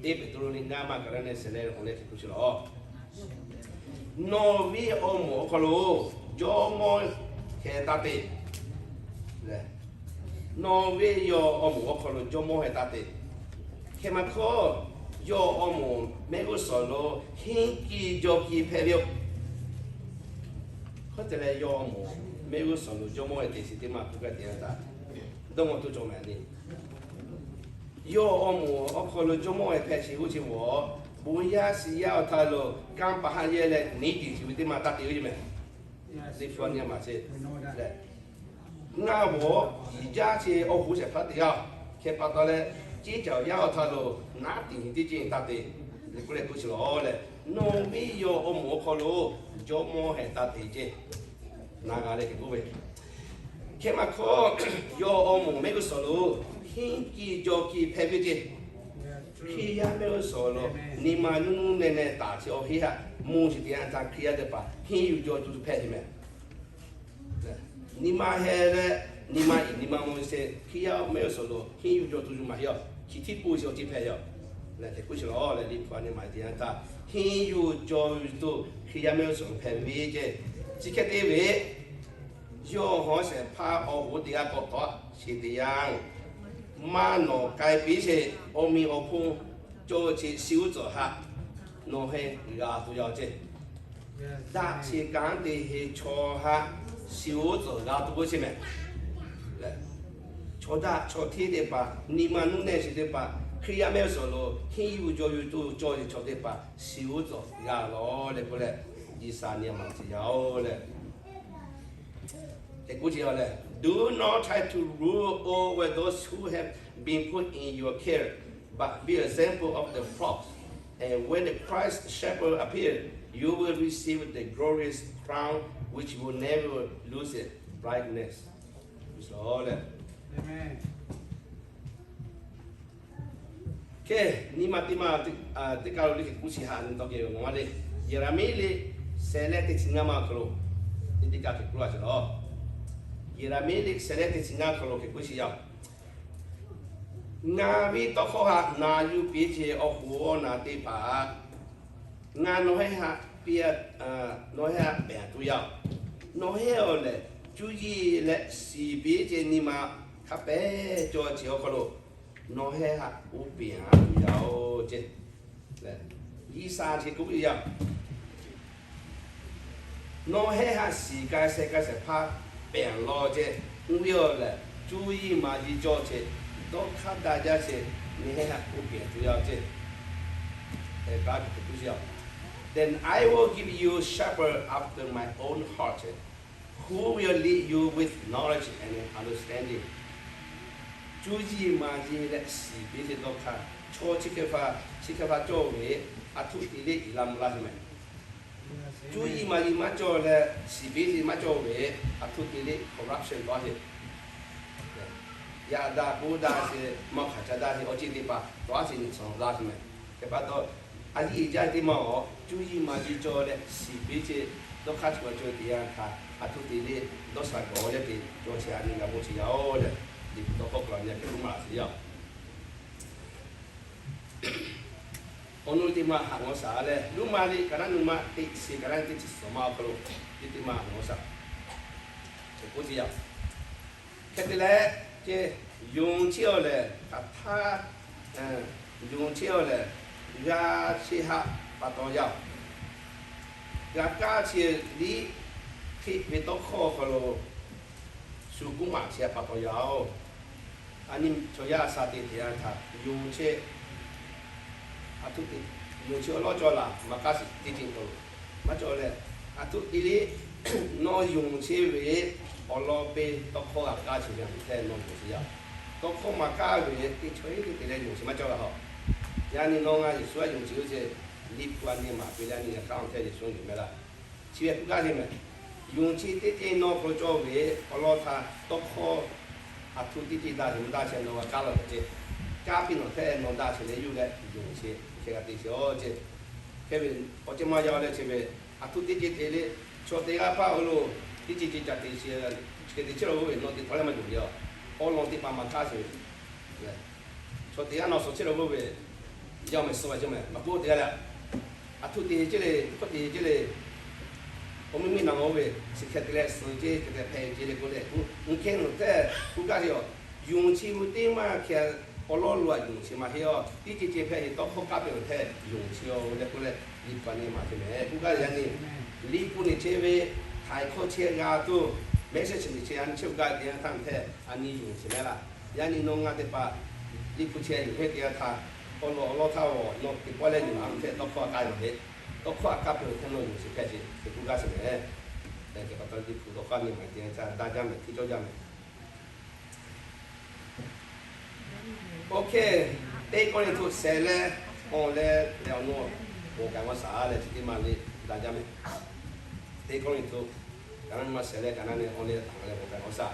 Teˇ Peˍtruˆ liꞈ ngaˇ maˬ kaꞈ naˉ nehˬ shehˍ leh leh awˬ leh hk'e k'oˆ sheˍ lawˬ. Nawˬ ve awˬ moˍ awˬ hk'aw lo jawˇmawˇ heh taˇ te. Nawˬ ve yawˇ awˬ moˍ awˬ hk'aw lo jawˇmawˇ heh taˇ te. Hk'e maˇ hkawˇ, yawˇ awˬ moˍ mehˆ g'uˇ suhˍ lo henˇ kiˇ jaw kiˇ hpehꞈ ve yoˬ. Hk'e te leh yawˇ awˬ moˍ mehˆ g'uˇ suhˍ lo jawˇmawˇ heh te shiˍ teˇ maˇ k'oˆ gaˇ te a taˇ, dawˇ mawˇ toˇ cawˬ mehˍ le. Yawˇ awˬ moˍ awˬ hk'aw lo jawˇmawˇ heh hpehꞈ sheˍ g'uˇ chi g'awˬ, bon yaˇ shiˍ yaˇ awˬ htaˇ lo kanˇ paˍ haˆ yehˇ leh neˇ tiˍ chi ve teˇ maˇ taˇ te ve yoˬ mehˍ. Liꞈ hpu a nyi maˬ sheˍ leh, ngaˬ g'awˬ yiˍ jaˇ chi awˬ hoˉ shehˍ hpaˇ te yaˇ. Hk'e pa taw leh, ceˇ caˍ yaˇ awˬ htaˇ lo naˉ tiˍ nyi teˇ ceˇ taˇ te. Leh k'oˆ leh k'oˆ sheˍ lawˬ leh, nawˬ ve yawˇ awˬ moˍ awˬ hk'aw lo jawˇmawˇ heh taˇ te ceˇ. Na g'a leh hk'e k'oˆ ve, hk'e maˇ hkawˇ, yawˇ awˬ moˍ mehˆ g'uˇ suhˍ lo henˇ kiˇ jaw kiˇ hpehꞈ ve ceˇ. Hkriꞈ yaˇ mehˆ g'uˇ suhˍ lo nyi ma nuˇ nuˇ neh neh taˍ chi awˬ heˆ haꞈ mvuhˇ shiˍ te a htaˇ Hkriꞈ yaˇ teˇ hpaˍ henˇ yuˬ jaw tuˬ tuˬ hpehꞈ ve mehˍ. Nyi ma heh leh, nyi ma iˍ nyi ma mvuh ve sheˍ Hkriꞈ yaˇ mehˆ g'uˇ suhˍ lo henˇ yuˬ jaw tuˬ tuˬ maˇ heˆ a. Chi hteˇ k'oˆ sheˍ awˬ ceˇ hpehꞈ ve yoˬ. Leh hk'e k'oˆ sheˍ lawˬ leh, Liꞈ hpu a nyi ma teˇ yanˇ htaˇ, henˇ yuˬ jaw yuˬ tuˬ Hkriꞈ yaˇ mehˆ g'uˇ suhˍ hpehꞈ ve ceˇ. Chi hk'e te ve, yawˇ hawˉ shehˍ hpaˇ awˬ hoˉ teˇ g'aˇ k'awꞈ tawˆ sheˍ teˇ yanˇ, maˇ nawˬ k'ai piˇ sheˍ. Awˬ meꞈ awˬ hponˇ cawˬ chi shiˍ uˉ tcuhˍ htaꞈ nawˬ hui g'a tuˬ yaˇ ceˇ. Daꞈ chi kanˉ te heˍ chaw htaꞈ shiˍ uˉ tcuhˍ g'a tuˬ k'oˆ sheˍ mehˍ. Chaw daꞈ chaw hteˇ teˇ hpaˍ, nyi ma nuˇ nehˇ sheˍ teˇ hpaˍ, Hkriꞈ yaˇ mehˆ g'uˇ suhˍ lo henˇ yuˬ jaw yuˬ tuˬ cawˬ sheˍ chaw teˇ hpaˍ shiˍ uˉ tcuhˍ g'a lawˬ leh k'oˆ leh, G'uiˬ sha nyi ma teˇ yanˇ-oˬ leh, hk'e k'oˆ sheˍ lawˬ leh, Do not try to rule over those who have been put in your care, but be a shepherd of the flock. And when the Christ shepherd appear, you will receive the glorious crown which will never lose its brightness. Hk'e, nyi ma teˇ ma teˇ kaˇ lo le hk'e k'oˆ sheˍ haꞈ nyi taw kehˬ ve ngaˬ ma le. Yeˍraˍmiˆ liꞈ shehˍ leh teˇ chi ngaˇ ma awˬ hk'aw lo teˇ kaˇ hk'e k'oˆ laˇ sheˍ lawˬ. Yeˍraˍmiˆ liꞈ shehˍ leh teˇ chi ngaˇ awˬ hk'aw lo hk'e k'oˆ sheˍ yaˇ, Ngaˬ ve tawˇ hkawˇ htaꞈ na yuˬ piˇ sheˍ awˬ hoꞈ awˬ naˍ teˇ hpaˍ, ngaˬ nawˬ hui htaꞈ piˇ, nawˬ hui htaꞈ pehˬ tuˬ yaˇ-oˬ. Nawˬ hui-oˬ lehˬ, cuˇ yiˍ leh shiˍ piˇ sheˍ nyi ma hk'a pehˍ cawˬ chi awˬ hk'aw lo nawˬ hui htaꞈ uˉ peunˍ tuˬ yaˇ-oˬ ceˇ. G'uiˬ sha chi k'oˆ ve yaˇ, nawˬ hui htaꞈ shiˍ k'ai sheh k'ai shehˍ hpaˇ pehˬ lawˬ ceˇ. Oˇ ve awˬ lehˬ, cuˇ yiˍ maˍ yiˍ cawˬ sheˍ, dawˇ hk'aˇ daꞈ jaˇ sheˍ, nawˬ hui htaꞈ uˉ peunˍ tuˬ yaˇ-oˬ ceˇ. Then I will give you shepherds after my own heart, who will lead you with knowledge and understanding. Cuˇ yiˍ maˍ yiˍ leh shiˍ piˇ sheˍ dawˇ hk'aˇ, chaw chi hk'e hpaˇ chi hk'e hpaˇ cawˬ ve, aˬ htoꞈ te le iˉ la mvuh laˇ sheˍ mehˍ. Cuˇ yiˍ maˍ yiˍ maˇ cawˬ leh, shiˍ piˇ sheˍ maˇ cawˬ ve, aˬ htoꞈ te le corruption tawˇ sheˍ. Yaꞈ daꞈ k'oˆ daꞈ sheˍ, maˇ hk'aˬ ca daꞈ sheˍ, awˬ ceˇ teˇ hpaˍ tawˇ a sheˍ nyi tcuhˍ la sheˍ mehˍ. Hk'e pa taw, a yiˇ jaˇ teˇ maˇ-oˬ, cuˇ yiˍ maˍ yiˍ cawˬ leh shiˍ piˇ sheˍ, dawˇ hk'aˇ chi ma cawˬ teˇ yanˇ htaˇ, aˬ htoꞈ te le dawˇ sha gawˬ leh te cawˬ sheˍ a nyi g'a mawˬ sheˍ yaˇ-oˬ leh, liꞈ hpu tawˇ hkawˇ hk'a nyi hk'e k'oˆ maˍ sheˍ yaˇ. Awˬ nu teˇ maˇ haꞈ ngaw shaˍ leh, Roˉmaꞈ liꞈ kaˍ naˉ nu ma teˇ chi kaˍ naˉ teˇ chi suhˍ ma awˬ hk'aw lo teˇ teˇ maˇ haꞈ ngaw shaˍ. Hk'e k'oˆ ce yaˇ. Hk'e te leh, ce, yonˍ cheˇ-oˬ lehˬ hk'aˬ htaˇ, yonˍ cheˇ-oˬ lehˬ g'a cheˇ haꞈ pa taw yaˇ-oˬ, g'a kaˇ cheˇ liˇ hk'e ve tawˇ hkawˇ awˬ hk'aw lo shu k'oˆ maˍ cheˇ haꞈ pa taw yaˇ-oˬ. A nyi chaw yaˇ sha te teˇ yanˇ htaꞈ yonˍ cheˇ aˬ htoꞈ te, yonˍ cheˇ awˬ lawˉ cawˬ laˬ maˇ kaˇ sheˍ teˇ ceuˬ k'o, maˇ cawˬ leh, aˬ htoꞈ te le nawˬ yonˍ cheˇ ve awˬ lawn peˇ tawˇ hkawˇ g'a kaˇ sheˍ ve a hpehꞈ nawˬ yonˍ sheˍ yaˇ. Tawˇ hkawˇ maˇ kaˇ ve teˇ chaw eˬ te te leh yonˍ sheˍ maˇ cawˬ laˬ hawˬ. Yaꞈ nyi nawˬ ngaˬ Yeˍsuˆ a yonˍ cheˇ ve ce, liꞈ hpu a nyi maˍ piˇ leh a nyi g'a kaˇ awˬ hk'e Yeˍsuˆ yonˍ meh laˇ. Chi ve k'oˆ gaˇ ve mehˍ. Yonˍ cheˇ teˇ ceuˬ nawˬ hk'aw cawˬ ve awˬ lawn htaꞈ tawˇ hkawˇ aˬ htoꞈ teˇ ceuˬ daꞈ sheˍ mvuh daꞈ sheˍ nawˬ g'a kaˇ law ve ce. Kaˇ piˇ nawˬ hpehꞈ nawˬ daꞈ sheˍ leh yuˬ leh yonˍ cheˇ hk'e g'a te sheˍ-oˬ ce. Hk'e ve awˬ ceuˬ maˇ yaw leh chi ve, aˬ htoꞈ teˇ ceuˬ te le, chaw teˇ g'aˇ hpaˇ awˬ lo teˇ ceuˬ ceuˬ ca te sheˍ, chi hk'e te chehˇ la g'oˇ ve nawˬ teˇ hk'awꞈ leh maˇ yonˍ ve a, awˬ lawn teˇ hpaˍ maˇ kaˇ sheˍ ve. Chaw teˇ g'aˇ nawˬ suhˍ chehˇ la g'oˇ ve, yaˇ mehˍ suhˍ ve ce mehˍ maˇ k'oˆ teˇ g'aˇ leh, aˬ htoꞈ te ceˇ le, hk'oˆ te ceˇ le, awˬ miˇ miˇ naˬ g'oˇ ve, chi hk'e te leh suhˍ ceˇ hk'e te hpehꞈ ceˇ le k'oˆ leh, k'o, k'o hk'e nawˬ htaˇ k'oˆ gaˇ ve a, yonˍ cheˇ ve teˇ maˇ hk'e awˬ lawn lo a yonˍ cheˇ maˇ heˆ a, teˇ ceuˬ ceuˬ hpehꞈ sheˍ tawˇ hkawˇ kaˇ piˇ ve htaˇ yonˍ cheˇ-oˬ leh k'oˆ leh, liꞈ hpu a nyi maˍ ce mehˍ k'oˆ gaˇ ve yaꞈ nyi, liꞈ hpu nyi chehˇ ve, htaiˍ hkawˇ chehˇ g'a tuˬ, message nyi chehˇ a nyi chehˇ k'oˆ gaˇ ve teˇ yanˇ htaˇ hpehꞈ a nyi yonˍ cheˇ mehˍ laˇ. Yaꞈ nyi nawˬ ngaˬ teˇ hpaˍ liꞈ hpu chehˇ yonˍ hpehˇ teˇ yanˇ htaˇ, awˬ lawn awˬ lawn htaˇ-oˬ nawˬ teˇ pawˆ leh yonˍ a hpehꞈ tawˇ hkawˇ a kaˇ ve maˇ heˆ. Tawˇ hkawˇ a kaˇ piˇ ve htaˇ nawˬ yonˍ cheˇ hpehꞈ ce te k'oˆ gaˇ sheˍ mehˍ. Hk'e pa taw liꞈ hpu tawˇ hkawˇ a nyi maˍ teˇ yanˇ htaˇ daꞈ jaˇ mehˍ, htiˇ cawˇ jaˇ mehˍ. Oˇ hk'e, teˇ Kawˇrenˍhtuˆ shehˍ leh awˬ leh leh awˬ nu, bon kaꞈ g'awˇ shaˍ leh chi teˇ maˇ le daꞈ jaˇ mehˍ. Teˇ Kawˇrenˍhtuˆ kaˍ naˉ nyi ma shehˍ leh kaˍ naˉ nyi awˬ leh htaꞈ leh bon kaꞈ g'awˇ shaˍ.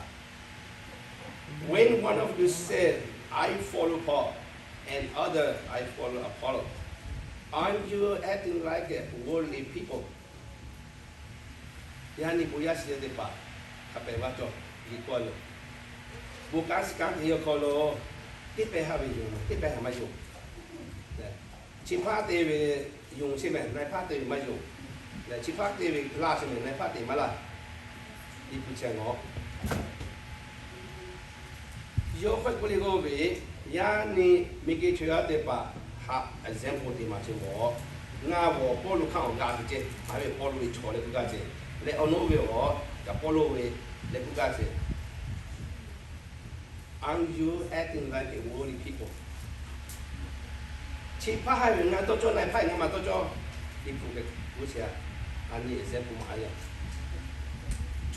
When one of you says, I follow Paul, and other, I follow Apollos, aren't you acting like worldly people? Yaꞈ nyi bon yaˇ shiˍ teˇ hpaˍ hk'a pehˍ vaˇ cawˬ, yiꞈ kawˇ lo, bon kanˉ shiˍ kanˉ te ve awˬ hk'aw lo, teˇ pehˍ haꞈ ve yoˬ, teˇ pehˍ haꞈ maˇ yoˬ. Chi hpaˇ te ve yonˍ chi mehˬ, na hpaˇ te ve maˇ yonˍ. Leh chi hpaˇ te ve laˇ chi mehˬ, na hpaˇ te maˇ laˇ. Liꞈ hpu chi ngaˬ yawˇ hk'aw k'oˆ le k'oˆ ve, yaˇ nyi miˬguiˬ chaw yaˇ teˇ hpaˍ htaꞈ example te maˍ chi mawˬ. Ngaˬ g'awˬ Pawˇluꞈ hk'aˇ awˬ g'a tuˬ ceh, a ve Pawˇluꞈ ve chaw leh k'oˆ gaˇ ceh, leh awˬ naw oˇ ve awˬ kaꞈ Pawˇluꞈ ve leh k'oˆ gaˇ ceh, Aren't you acting like a worldly people? Chi hpaˇ haˉ ve ngaˬ tawˇ cawˇ, na hpaˇ ngaˬ maˇ tawˇ cawˇ. Liꞈ hpu hk'e k'oˆ chehˇ a, a nyi example maˍ a yaˇ.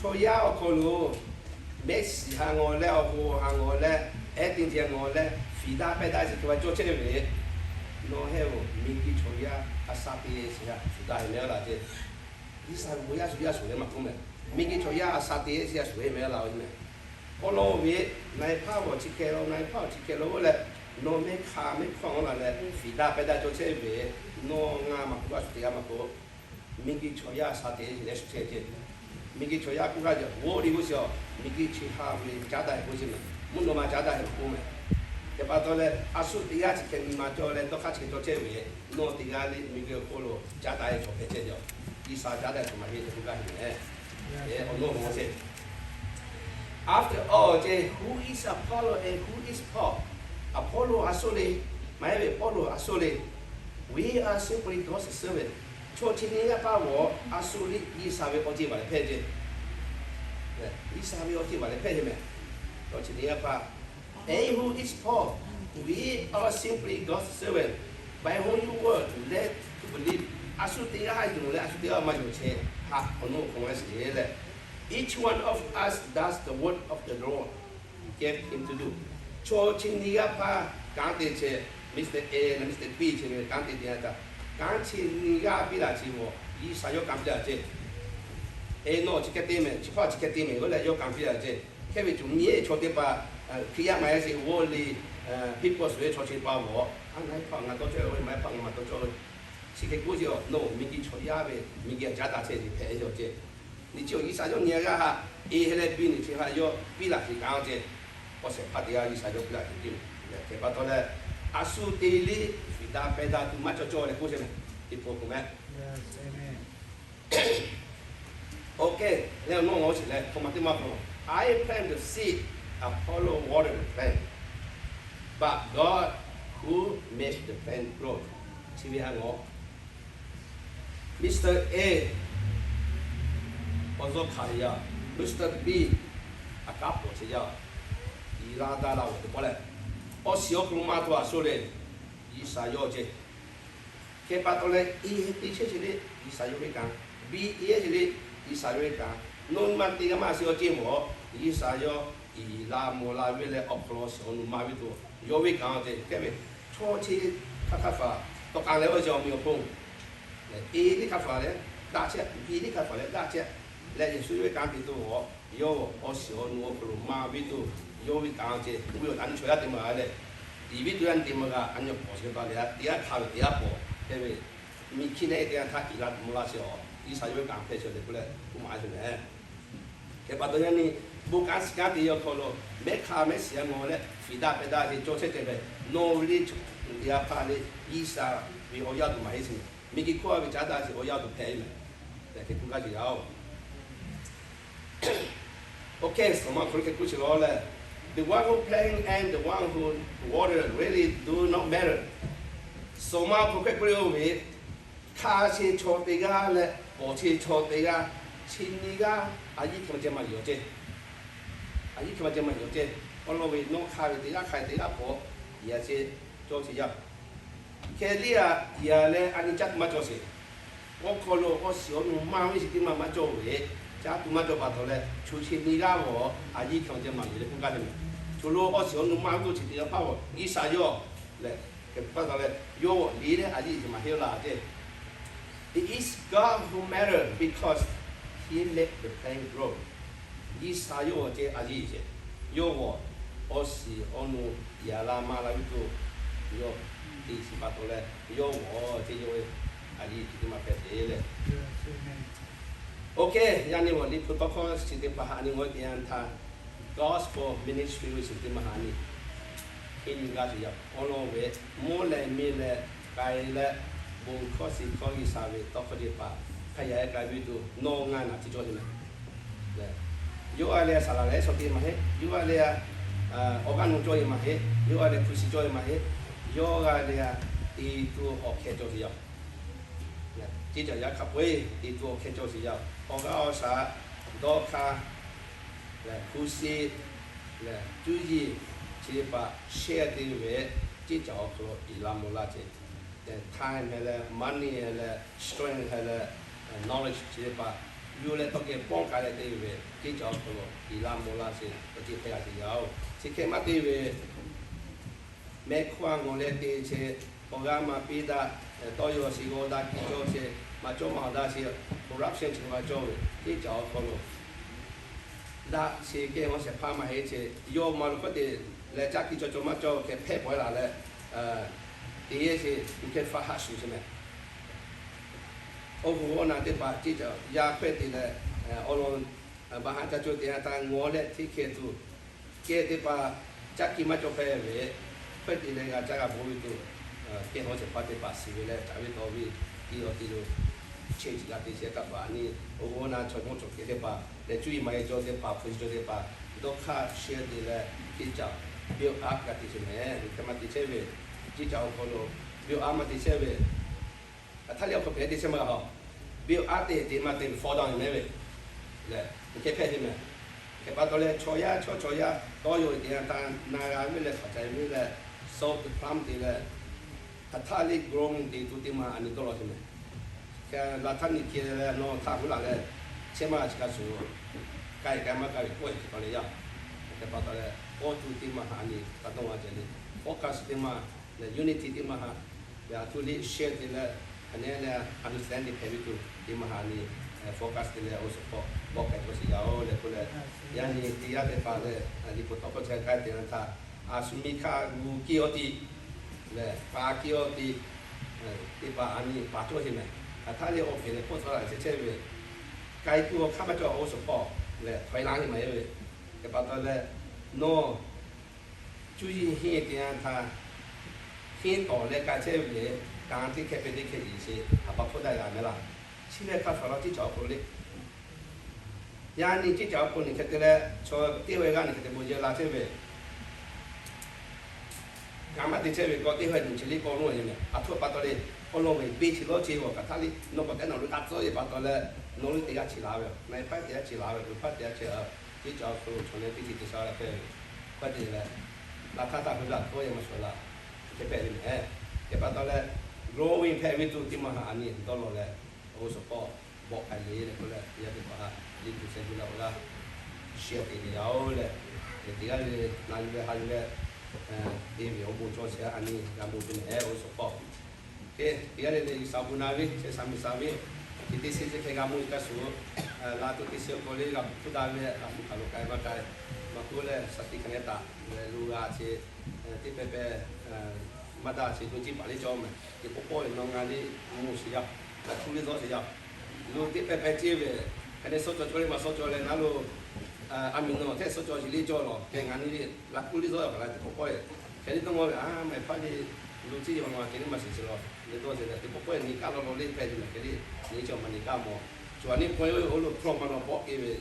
Chaw yaˇ awˬ hk'aw lo mehˆ shiˍ ha ngawˬ leh, awˬ hoꞈ ha ngawˬ leh, ehˉ teˇ ceuˬ ha ngawˬ leh, fiˍ daꞈ pehˇ daꞈ chi hk'e ve cawˇ chehˇ ve, nawˬ hehˉ-oˬ, miˬguiˬ chaw yaˇ a sha te shiˍ yaˇ fiˍ daꞈ hehˍ mehˍ laˇ ceh. G'uiˬsha ve bon yaˇ shuˍ yaˇ shuˍ leh maˇ k'oˆ mehˍ. Miˬguiˬ chaw yaˇ a sha te shiˍ yaˇ shuˍ hehˍ mehˍ laˇ-oˬ mehˍ. Awˬ lawn ve, na hpaˇ g'awˬ chi hkeh la, na hpaˇ chi hkeh la-o leh, nawˬ mehˆ hk'a mehˆ hkawˇ awˬ laˬ leh fiˍ daꞈ pehˇ daꞈ cawˇ chehˇ ve, nawˬ ngaˬ maˇ k'oˆ, a shu teˇ g'aˇ maˇ k'oˆ, miˬguiˬ chaw yaˇ a sha te shiˍ leh shuˍ chehˇ ceh. Miˬguiˬ chaw yaˇ k'oˆ gaˇ ve, g'awˇ le g'uˇ suhˍ-oˬ, miˬguiˬ chi hk'a ve caˉ daꞈ k'oˆ chehˇ mehˍ. Mvuhˇ naw ma caˉ daꞈ hehˍ k'oˆ mehˍ. Hk'e pa taw leh, a shu teˇ g'aˇ chi hkeh nyi ma cawˇ leh dawˇ hk'aˇ chi hkeh cawˇ chehˇ ve, nawˬ teˇ g'aˇ le miˬguiˬ awˬ hk'oˆ lo caˉ daꞈ hehˍ chaw hpehꞈ chehˇ ve, G'uiˬsha caˉ daꞈ hehˍ chaw maˇ heˆ tehꞈ k'oˆ gaˇ ve mehˍ. Awˬ naw ma ceh. After all, ceh, who is Apollo and who is Paul? Apollo a shu le, maˇ heˆ ve Pawˇluꞈ a shu le. We are simply God's servant. Chaw chi nyiˇ g'aˇ hpaˇ g'awˬ a shu le, G'uiˬsha ve awˬ ceˇ baˬ leh hpehˇ ceh. G'uiˬsha ve awˬ ceˇ baˬ leh hpehˇ ceh mehˍ. Chaw chi nyiˇ g'aˇ hpaˇ, and who is Paul? We are simply God's servant, by whom you were led to believe. A shu teˇ g'aˇ yonˍ leh a shu teˇ g'aˇ maˇ yonˍ chehˇ haꞈ awˬ naw hk'awꞈ g'a sheˍ leh, each one of us does the work of the Lord gave him to do. Chaw chi nyiˇ g'aˇ hpaˇ kanˉ te chehˇ, Mister A leh Mister B chi ve kanˉ te te a taꞈ, kanˉ chi nyiˇ g'aˇ piˇ laˬ chi mawˬ, G'uiˬsha yawˇ kanˉ piˇ laˬ ceh. Eˬ, nawˬ chi hkeh te mehˍ, chi hpaˇ chi hkeh te mehˍ, g'awˇ leh yawˇ kanˉ piˇ laˬ ceh. Hk'e ve cuˬ miˬ ehˉ chaw teˇ hpaˍ, Hkriꞈ yaˇ maˇ heˆ sheˍ, worldly people shuˍ ve chaw chi pa mawˬ, a na hpaˇ ngaˬ tawˇ cawˇ ve, maˇ hpaˇ ngaˬ maˇ tawˇ cawˇ ve, chi hk'e k'oˆ ceh-oˬ, nawˬ miˬguiˬ chaw yaˇ ve miˬguiˬ a caˉ daꞈ chehˇ ve hpehꞈ ve ceh. Nyi chi awˬ G'uiˬsha yawˇ nyi g'aˇ haꞈ, eˬ, hk'e leh piˇ nyi chi haꞈ yawˇ piˇ laˬ sheˍ kanˉ ceh. Awˬ shehˍ hpaˇ teˇ g'aˇ G'uiˬsha yawˇ piˇ laˬ sheˍ ceh. Hk'e pa taw leh, a shu te le, fiˍ daꞈ pehˇ daꞈ tuˬ maˇ cawˇ cawˇ leh k'oˆ chehˇ mehˍ. Teˇ pawˆ k'o mehˍ. Okay, leh awˬ naw ma sheˍ leh hk'aw ma teˇ maˇ hpehꞈ. I plant the seed, Apollo water the plant, but God who makes the plant grow. Chi ve ha ngawˬ, Mister A awˬ zuhˇ hkanˍ ve yaˇ, Mister B a kanˉ pawˍ chehˇ yaˇ, i laˇ daˇ laˇ ve teˇ pawˆ leh, awˬ shiˍ awˬ hk'aw lo maˇ to a shu le, G'uiˬsha yawˇ ceh. Hk'e pa taw leh, i hk'e te chehˇ sheˍ le, G'uiˬsha yawˇ ve kanˉ, B i ehˉ sheˍ le, G'uiˬsha yawˇ ve kanˉ, nawˬ nyi ma teˇ g'aˇ maˇ shiˍ awˬ ceˇ mawˬ, G'uiˬsha yawˇ i laˇ mawˬ la ve leh awˬ hk'aw lo shiˍ awˬ nu maˇ ve tuˬ, yawˇ ve kanˉ ceh. Hk'e ve chaw chi hk'a hk'a faˍ tawˆ k'ai leh, awˬ shiˍ awˬ miˬ awˬ hk'oˆ, e teˇ hk'a faˍ leh daꞈ chehˇ, B teˇ hk'a faˍ leh daꞈ chehˇ leh, Yeˍsuˆ ve kanˉ te tuˬ a, yawˇ awˬ shiˍ awˬ nu awˬ hk'aw lo maˇ ve tuˬ, yawˇ ve kanˉ ceh. Oˇ ve awˬ taꞈ nyi chaw yaˇ te maˇ g'a leh, i ve tuˬ yaˇ nyi te maˇ g'a, a nyi pawˍ sheˍ pa leh, teˇ g'aˇ hk'a ve teˇ g'aˇ pawˍ hk'e ve, miˬ hkiˇ leh teˇ g'aˇ htaˇ i laˇ tuˬ mawˬ laˇ sheˍ a, G'uiˬsha yawˇ ve kanˉ hpehꞈ chehˇ leh k'oˆ leh k'oˆ maˍ a sheˍ mehˍ. Hk'e pa taw yaˇ nyi bon kanˉ shiˍ kanˉ te ve awˬ hk'aw lo, mehˆ hk'a mehˆ shiˍ a ngawˬ leh fiˍ daꞈ pehˇ daꞈ sheˍ cawˇ chehˇ ceh mehˍ. Nawˬ ve le, teˇ g'aˇ hpaˇ le, G'uiˬsha ve awˬ yaˇ tuˬ maˇ heˆ sheˍ mehˍ. Miˬguiˬ hkawˇ a ve caˉ daꞈ sheˍ awˬ yaˇ tuˬ hpehꞈ ve mehˍ. Leh hk'e k'oˆ gaˇ sheˍ yaˇ-oˬ. Okay, suhˍ ma hk'aw lo hk'e k'oˆ sheˍ law leh, the one who plant and the one who water really do not matter. Suhˍ ma hk'aw hk'e k'oˆ le-oˬ ve, hkanˍ sheˍ chaw teˇ g'aˇ leh pawˍ sheˍ chaw teˇ g'aˇ, chi nyiˇ g'aˇ a yiˇ hk'e maˇ ceh maˇ yuˬ-a ceh. A yiˇ hk'e maˇ ceh maˇ yuˬ-a ceh. Awˬ lawn ve nawˬ hkanˍ ve teˇ g'aˇ, hkanˍ ve teˇ g'aˇ pawˍ, yaꞈ ceh cawˇ ceh yaˇ. Hk'e liˇ a, yaꞈ leh a nyi caˇ tuˬ maˇ cawˇ sheˍ. Awˬ hk'aw lo awˬ shiˍ awˬ nu maˇ ve chi teˇ maˇ maˇ cawˇ ve, caˇ tuˬ maˇ cawˇ pa taw leh, chaw chi nyiˇ g'aˇ g'awˬ a yiˇ hk'e maˇ ceh maˇ yuˬ leh k'oˆ gaˇ ve mehˍ. Chaw lo awˬ shiˍ awˬ nu maˇ ve tuˬ chi teˇ g'aˇ hpaˇ g'awˬ G'uiˬsha yawˇ leh, hk'e pa taw leh, yawˇ g'awˬ le leh a yiˇ ceh maˇ heˆ laˇ ceh. It is God who matter because He make the plant grow. G'uiˬsha yawˇ g'awˬ ceh a yiˇ ceh. Yawˇ g'awˬ awˬ shiˍ awˬ nu yaꞈ la maˇ la ve tuˬ, yawˇ te shiˍ pa taw leh, yawˇ g'awˬ ceh yawˇ ve a yiˇ ceh teˇ maˇ hpehꞈ sheˍ leh. Okay, yaˇ nyi g'awˬ liꞈ hpu tawˇ hkawˇ chi teˇ hpaˍ haꞈ nyi g'awˇ te yanˇ htaˇ, gospel ministry ve chi teˇ maˇ haꞈ nyi. Hk'e nyi gaˇ sheˍ yaˇ awˬ lawn ve, mvuhˇ leh miˇ leh k'ai leh, bon hkawˇ shiˍ hkawˇ G'uiˬsha ve tawˇ hkawˇ teˇ hpaˍ hk'a yaꞈ e k'ai ve tuˬ nawˬ ngaˬ naˬ te cawˇ ve meh. Yawˇ g'a leh saˍ laˍ leh shaw te maˇ heˆ. Yawˇ g'a leh awˬ g'aˇ nawˬ cawˇ ve maˇ heˆ. Yawˇ g'a leh hpu shi cawˇ ve maˇ heˆ. Yawˇ g'a leh te tuˬ awˬ hkeh cawˬ sheˍ yaˇ-oˬ. Ceˇ caˬ yaˇ hk'a peu-eˬ te tuˬ awˬ hkeh cawˬ sheˍ yaˇ-oˬ. Awˬ g'aˇ awˬ shaˍ, dawˇ hk'aˇ, leh hpu shi, leh cuˇ yiˍ, chi teˇ hpaˍ share te ve, ceˇ caˬ awˬ hk'aw lo iˍ laˇ mvuh laˇ sheˍ. Time hk'e leh, money hk'e leh, strength hk'e leh, knowledge chi teˇ hpaˍ yuˬ leh tawˇ kehˬ pawˇ k'ai leh te ve, ceˇ caˬ awˬ hk'aw lo iˍ laˇ mvuh laˇ sheˍ. Awˬ ceˇ hk'e g'a te yaˇ-oˬ. Chi hk'e maˇ te ve, mehˆ hkawˇ a ngawˬ leh te che, awˬ g'aˇ maˇ piˇ daꞈ, tawˇ yaw shiˍ g'aw daꞈ kiˇ cawˇ che, maˇ cawˇ maˇ daꞈ che, corruption chi maˇ cawˇ ve, teˇ caꞈ awˬ hk'aw lo daꞈ che kehˬ awˬ shehˍ hpaˇ maˇ heˆ che, yawˇ maˇ lo hkawˇ te leh caˇ kiˇ cawˇ cawˇ maˇ cawˇ hk'e hpehꞈ pawehˇ laˬ leh, te yehˇ che, mvuhˇ hkehˇ hpaˇ haꞈ shuˍ che meh. Awˬ hoꞈ awˬ naˬ teˇ hpaˍ ceˇ caˬ yaˇ hpehꞈ te leh, awˬ lawn baˬ haꞈ ca cawˬ te a htaˇ ngawˬ leh hteˇ hkeh tuˬ kehˬ teˇ hpaˍ caˇ kiˇ maˇ cawˇ hpehꞈ ve, hpehꞈ te leh g'a caˇ g'a bon ve tuˬ, kehˬ awˬ shehˍ hpaˇ teˇ hpaˍ shiˍ ve leh caˇ ve tawˇ ve, teˇ awˬ te lo, cheˇ chi g'a te shehˍ hpaˇ a nyi, awˬ hoꞈ awˬ naˬ chaw mawˇ chaw hkeh teˇ hpaˍ leh cuˇ yiˍ maˇ heˆ cawˇ teˇ hpaˍ hpu shi cawˇ teˇ hpaˍ, dawˇ hk'aˇ share te leh, ceˇ caˬ build up g'a te che meh. Hk'e maˇ te chehˇ ve, ceˇ caˬ awˬ hk'aw lo build up maˇ te chehˇ ve, a htaˇ leh awˬ hk'aw hpehꞈ te chehˇ maˇ g'a haw. Build up te te maˇ te ve fall down meh ve, leh hk'e hpehꞈ ve meh. Hk'e pa taw leh chaw yaˇ chaw chaw yaˇ tawˇ yaw te a htaˇ na g'a ve leh hk'aˬ ca ve leh, salt plump te leh, a htaˇ leh growing te tuˬ teˇ maˇ a nyi tawˇ law te meh. Hk'e laˬ htaˇ nyi hk'e leh nawˬ htaˇ hu laˬ leh, chehˇ maˇ g'a chi hk'a shuˍ, k'ai k'ai maˇ k'ai ve k'oˆ ve hk'e pa leh yaˇ. Hk'e pa taw leh k'awꞈ tuˬ teˇ maˇ haꞈ a nyi taˇ dawˇ g'a ceh le, focus teˇ maˇ leh unity teˇ maˇ haꞈ ve a htoꞈ le share te leh, a nyi leh understand te hpehꞈ ve tuˬ teˇ maˇ haꞈ a nyi focus te leh awˬ suhˍ hpawˇ bawˆ k'ai cawˇ sheˍ yaˇ-oˬ leh k'oˆ leh, yaˇ nyi teˇ g'aˇ teˇ hpaˍ leh liꞈ hpu tawˇ hkawˇ chi k'ai te a htaˇ, a shu miˇ hkaˇ g'uˇ kiˇ awˬ tiꞈ leh pa kiˇ awˬ tiꞈ teˇ hpaˍ a nyi pa cawˇ sheˍ meh. A htaˇ leh awˬ hpehꞈ leh hpawˇ tcuh laˬ chehˇ chehˇ ve, k'ai kuˇ awˬ hk'aˇ maˇ cawˇ awˬ suhˍ hpawˇ leh hk'aw e laˇ nyi maˇ heˆ ve. Hk'e pa taw leh nawˬ cuˇ yiˍ henˇ te a htaˇ, henˇ tawˍ leh k'ai chehˇ ve, kanˉ teˇ hkeh pehˇ teˇ hkeh yeˬ sheˍ, a pa hk'oˆ daꞈ g'a meh laˇ. Chi leh hk'a hpaˍ la ceˇ caˬ awˬ hk'aw lo le, yaˇ nyi ceˇ caˬ awˬ hk'aw lo nyi hk'e te leh, chaw teˇ g'aˇ g'aˇ nyi hk'e te bon yehˇ la chehˇ ve, kanˉ maˇ te chehˇ ve k'o teˇ hkeh nyi chi le k'aw lo a nyi meh. A htoꞈ pa taw le, awˬ lawn ve beˇ chi lawˇ chi g'awˬ kaꞈ htaˇ le, nawˬ k'awꞈ tehˉ nawˬ lo taˇ tcuhˉ ve pa taw leh, nawˬ lo teˇ g'aˇ chi la ve, na hpaˇ teˇ g'aˇ chi la ve, lo hpaˇ teˇ g'aˇ chi, ceˇ caˬ awˬ hk'aw lo chaw leh teˇ ceuˬ te sha la hpehꞈ ve, hk'e te leh, laˬ htaˇ taˇ hui laˬ k'oˆ ve maˇ shawˍ laˬ, hk'e hpehꞈ ve meh. Hk'e pa taw leh, growing hpehꞈ ve tuˬ teˇ maˇ haꞈ a nyi dawˇ law leh, awˬ suhˍ hpawˇ bawˆ k'ai le leh k'oˆ leh, yaˇ teˇ hpaˍ liꞈ hpu sheh gu la awˬ g'aˇ share te ve yaˇ-oˬ leh, teˇ g'aˇ le na yuˬ leh ha yuˬ leh, te ve awˬ bon cawˇ sheˍ a nyi g'a mawˬ ve meh awˬ suhˍ hpawˇ. Hk'e teˇ g'aˇ le le G'uiˬsha bon na ve chehˇ sha miˬ sha ve, chi teˇ shiˉ chi hk'e g'a mawˬ ve hk'a shuˍ, laˬ tuˬ teˇ shiˉ awˬ hk'aw le g'a mawˬ hpuˇ daꞈ ve a hpuˇ hk'aˬ lo k'ai maˇ k'ai, maˇ k'oˆ leh shaˍ tiꞈ hk'aˬ nehˉ taꞈ leh lo g'a chi, teˇ pehˇ pehˇ maˇ daꞈ chi lo jiˇ paˍ le cawˇ meh. Teˇ pawˆ pawˆ ve nawˬ ngaˬ le mawˬ sheˍ yaˇ, a htoꞈ le zawˇ sheˍ yaˇ. Lo teˇ pehˇ pehˇ ceh ve, hk'aˬ nehˉ suhˉ cawˬ cawˬ le maˇ suhˉ cawˬ leh naˉ lo, a miˬ nawˬ hteˇ suhˉ cawˬ sheˍ le cawˇ lawˬ hk'e ngaˬ nyi le laꞈ kuˉ le zawˇ yaˇ hk'aˬ la teˇ pawˆ pawˆ ve, hk'e le tawˇ mawˇ ve a maˇ hpaˇ le, lo ciˇ yaw ma hk'e le maˇ shiˍ sheˍ lawˬ le dawˇ sheˍ leh teˇ pawˆ pawˆ nyi kaˉ law law le hpehꞈ ve meh hk'e le, nyi cawˬ maˇ nyi kaˉ mawˬ. Cawˬ a nyi pawehˇ ve oˇ lo hpawˇ ma nawˬ pawˆ k'ai ve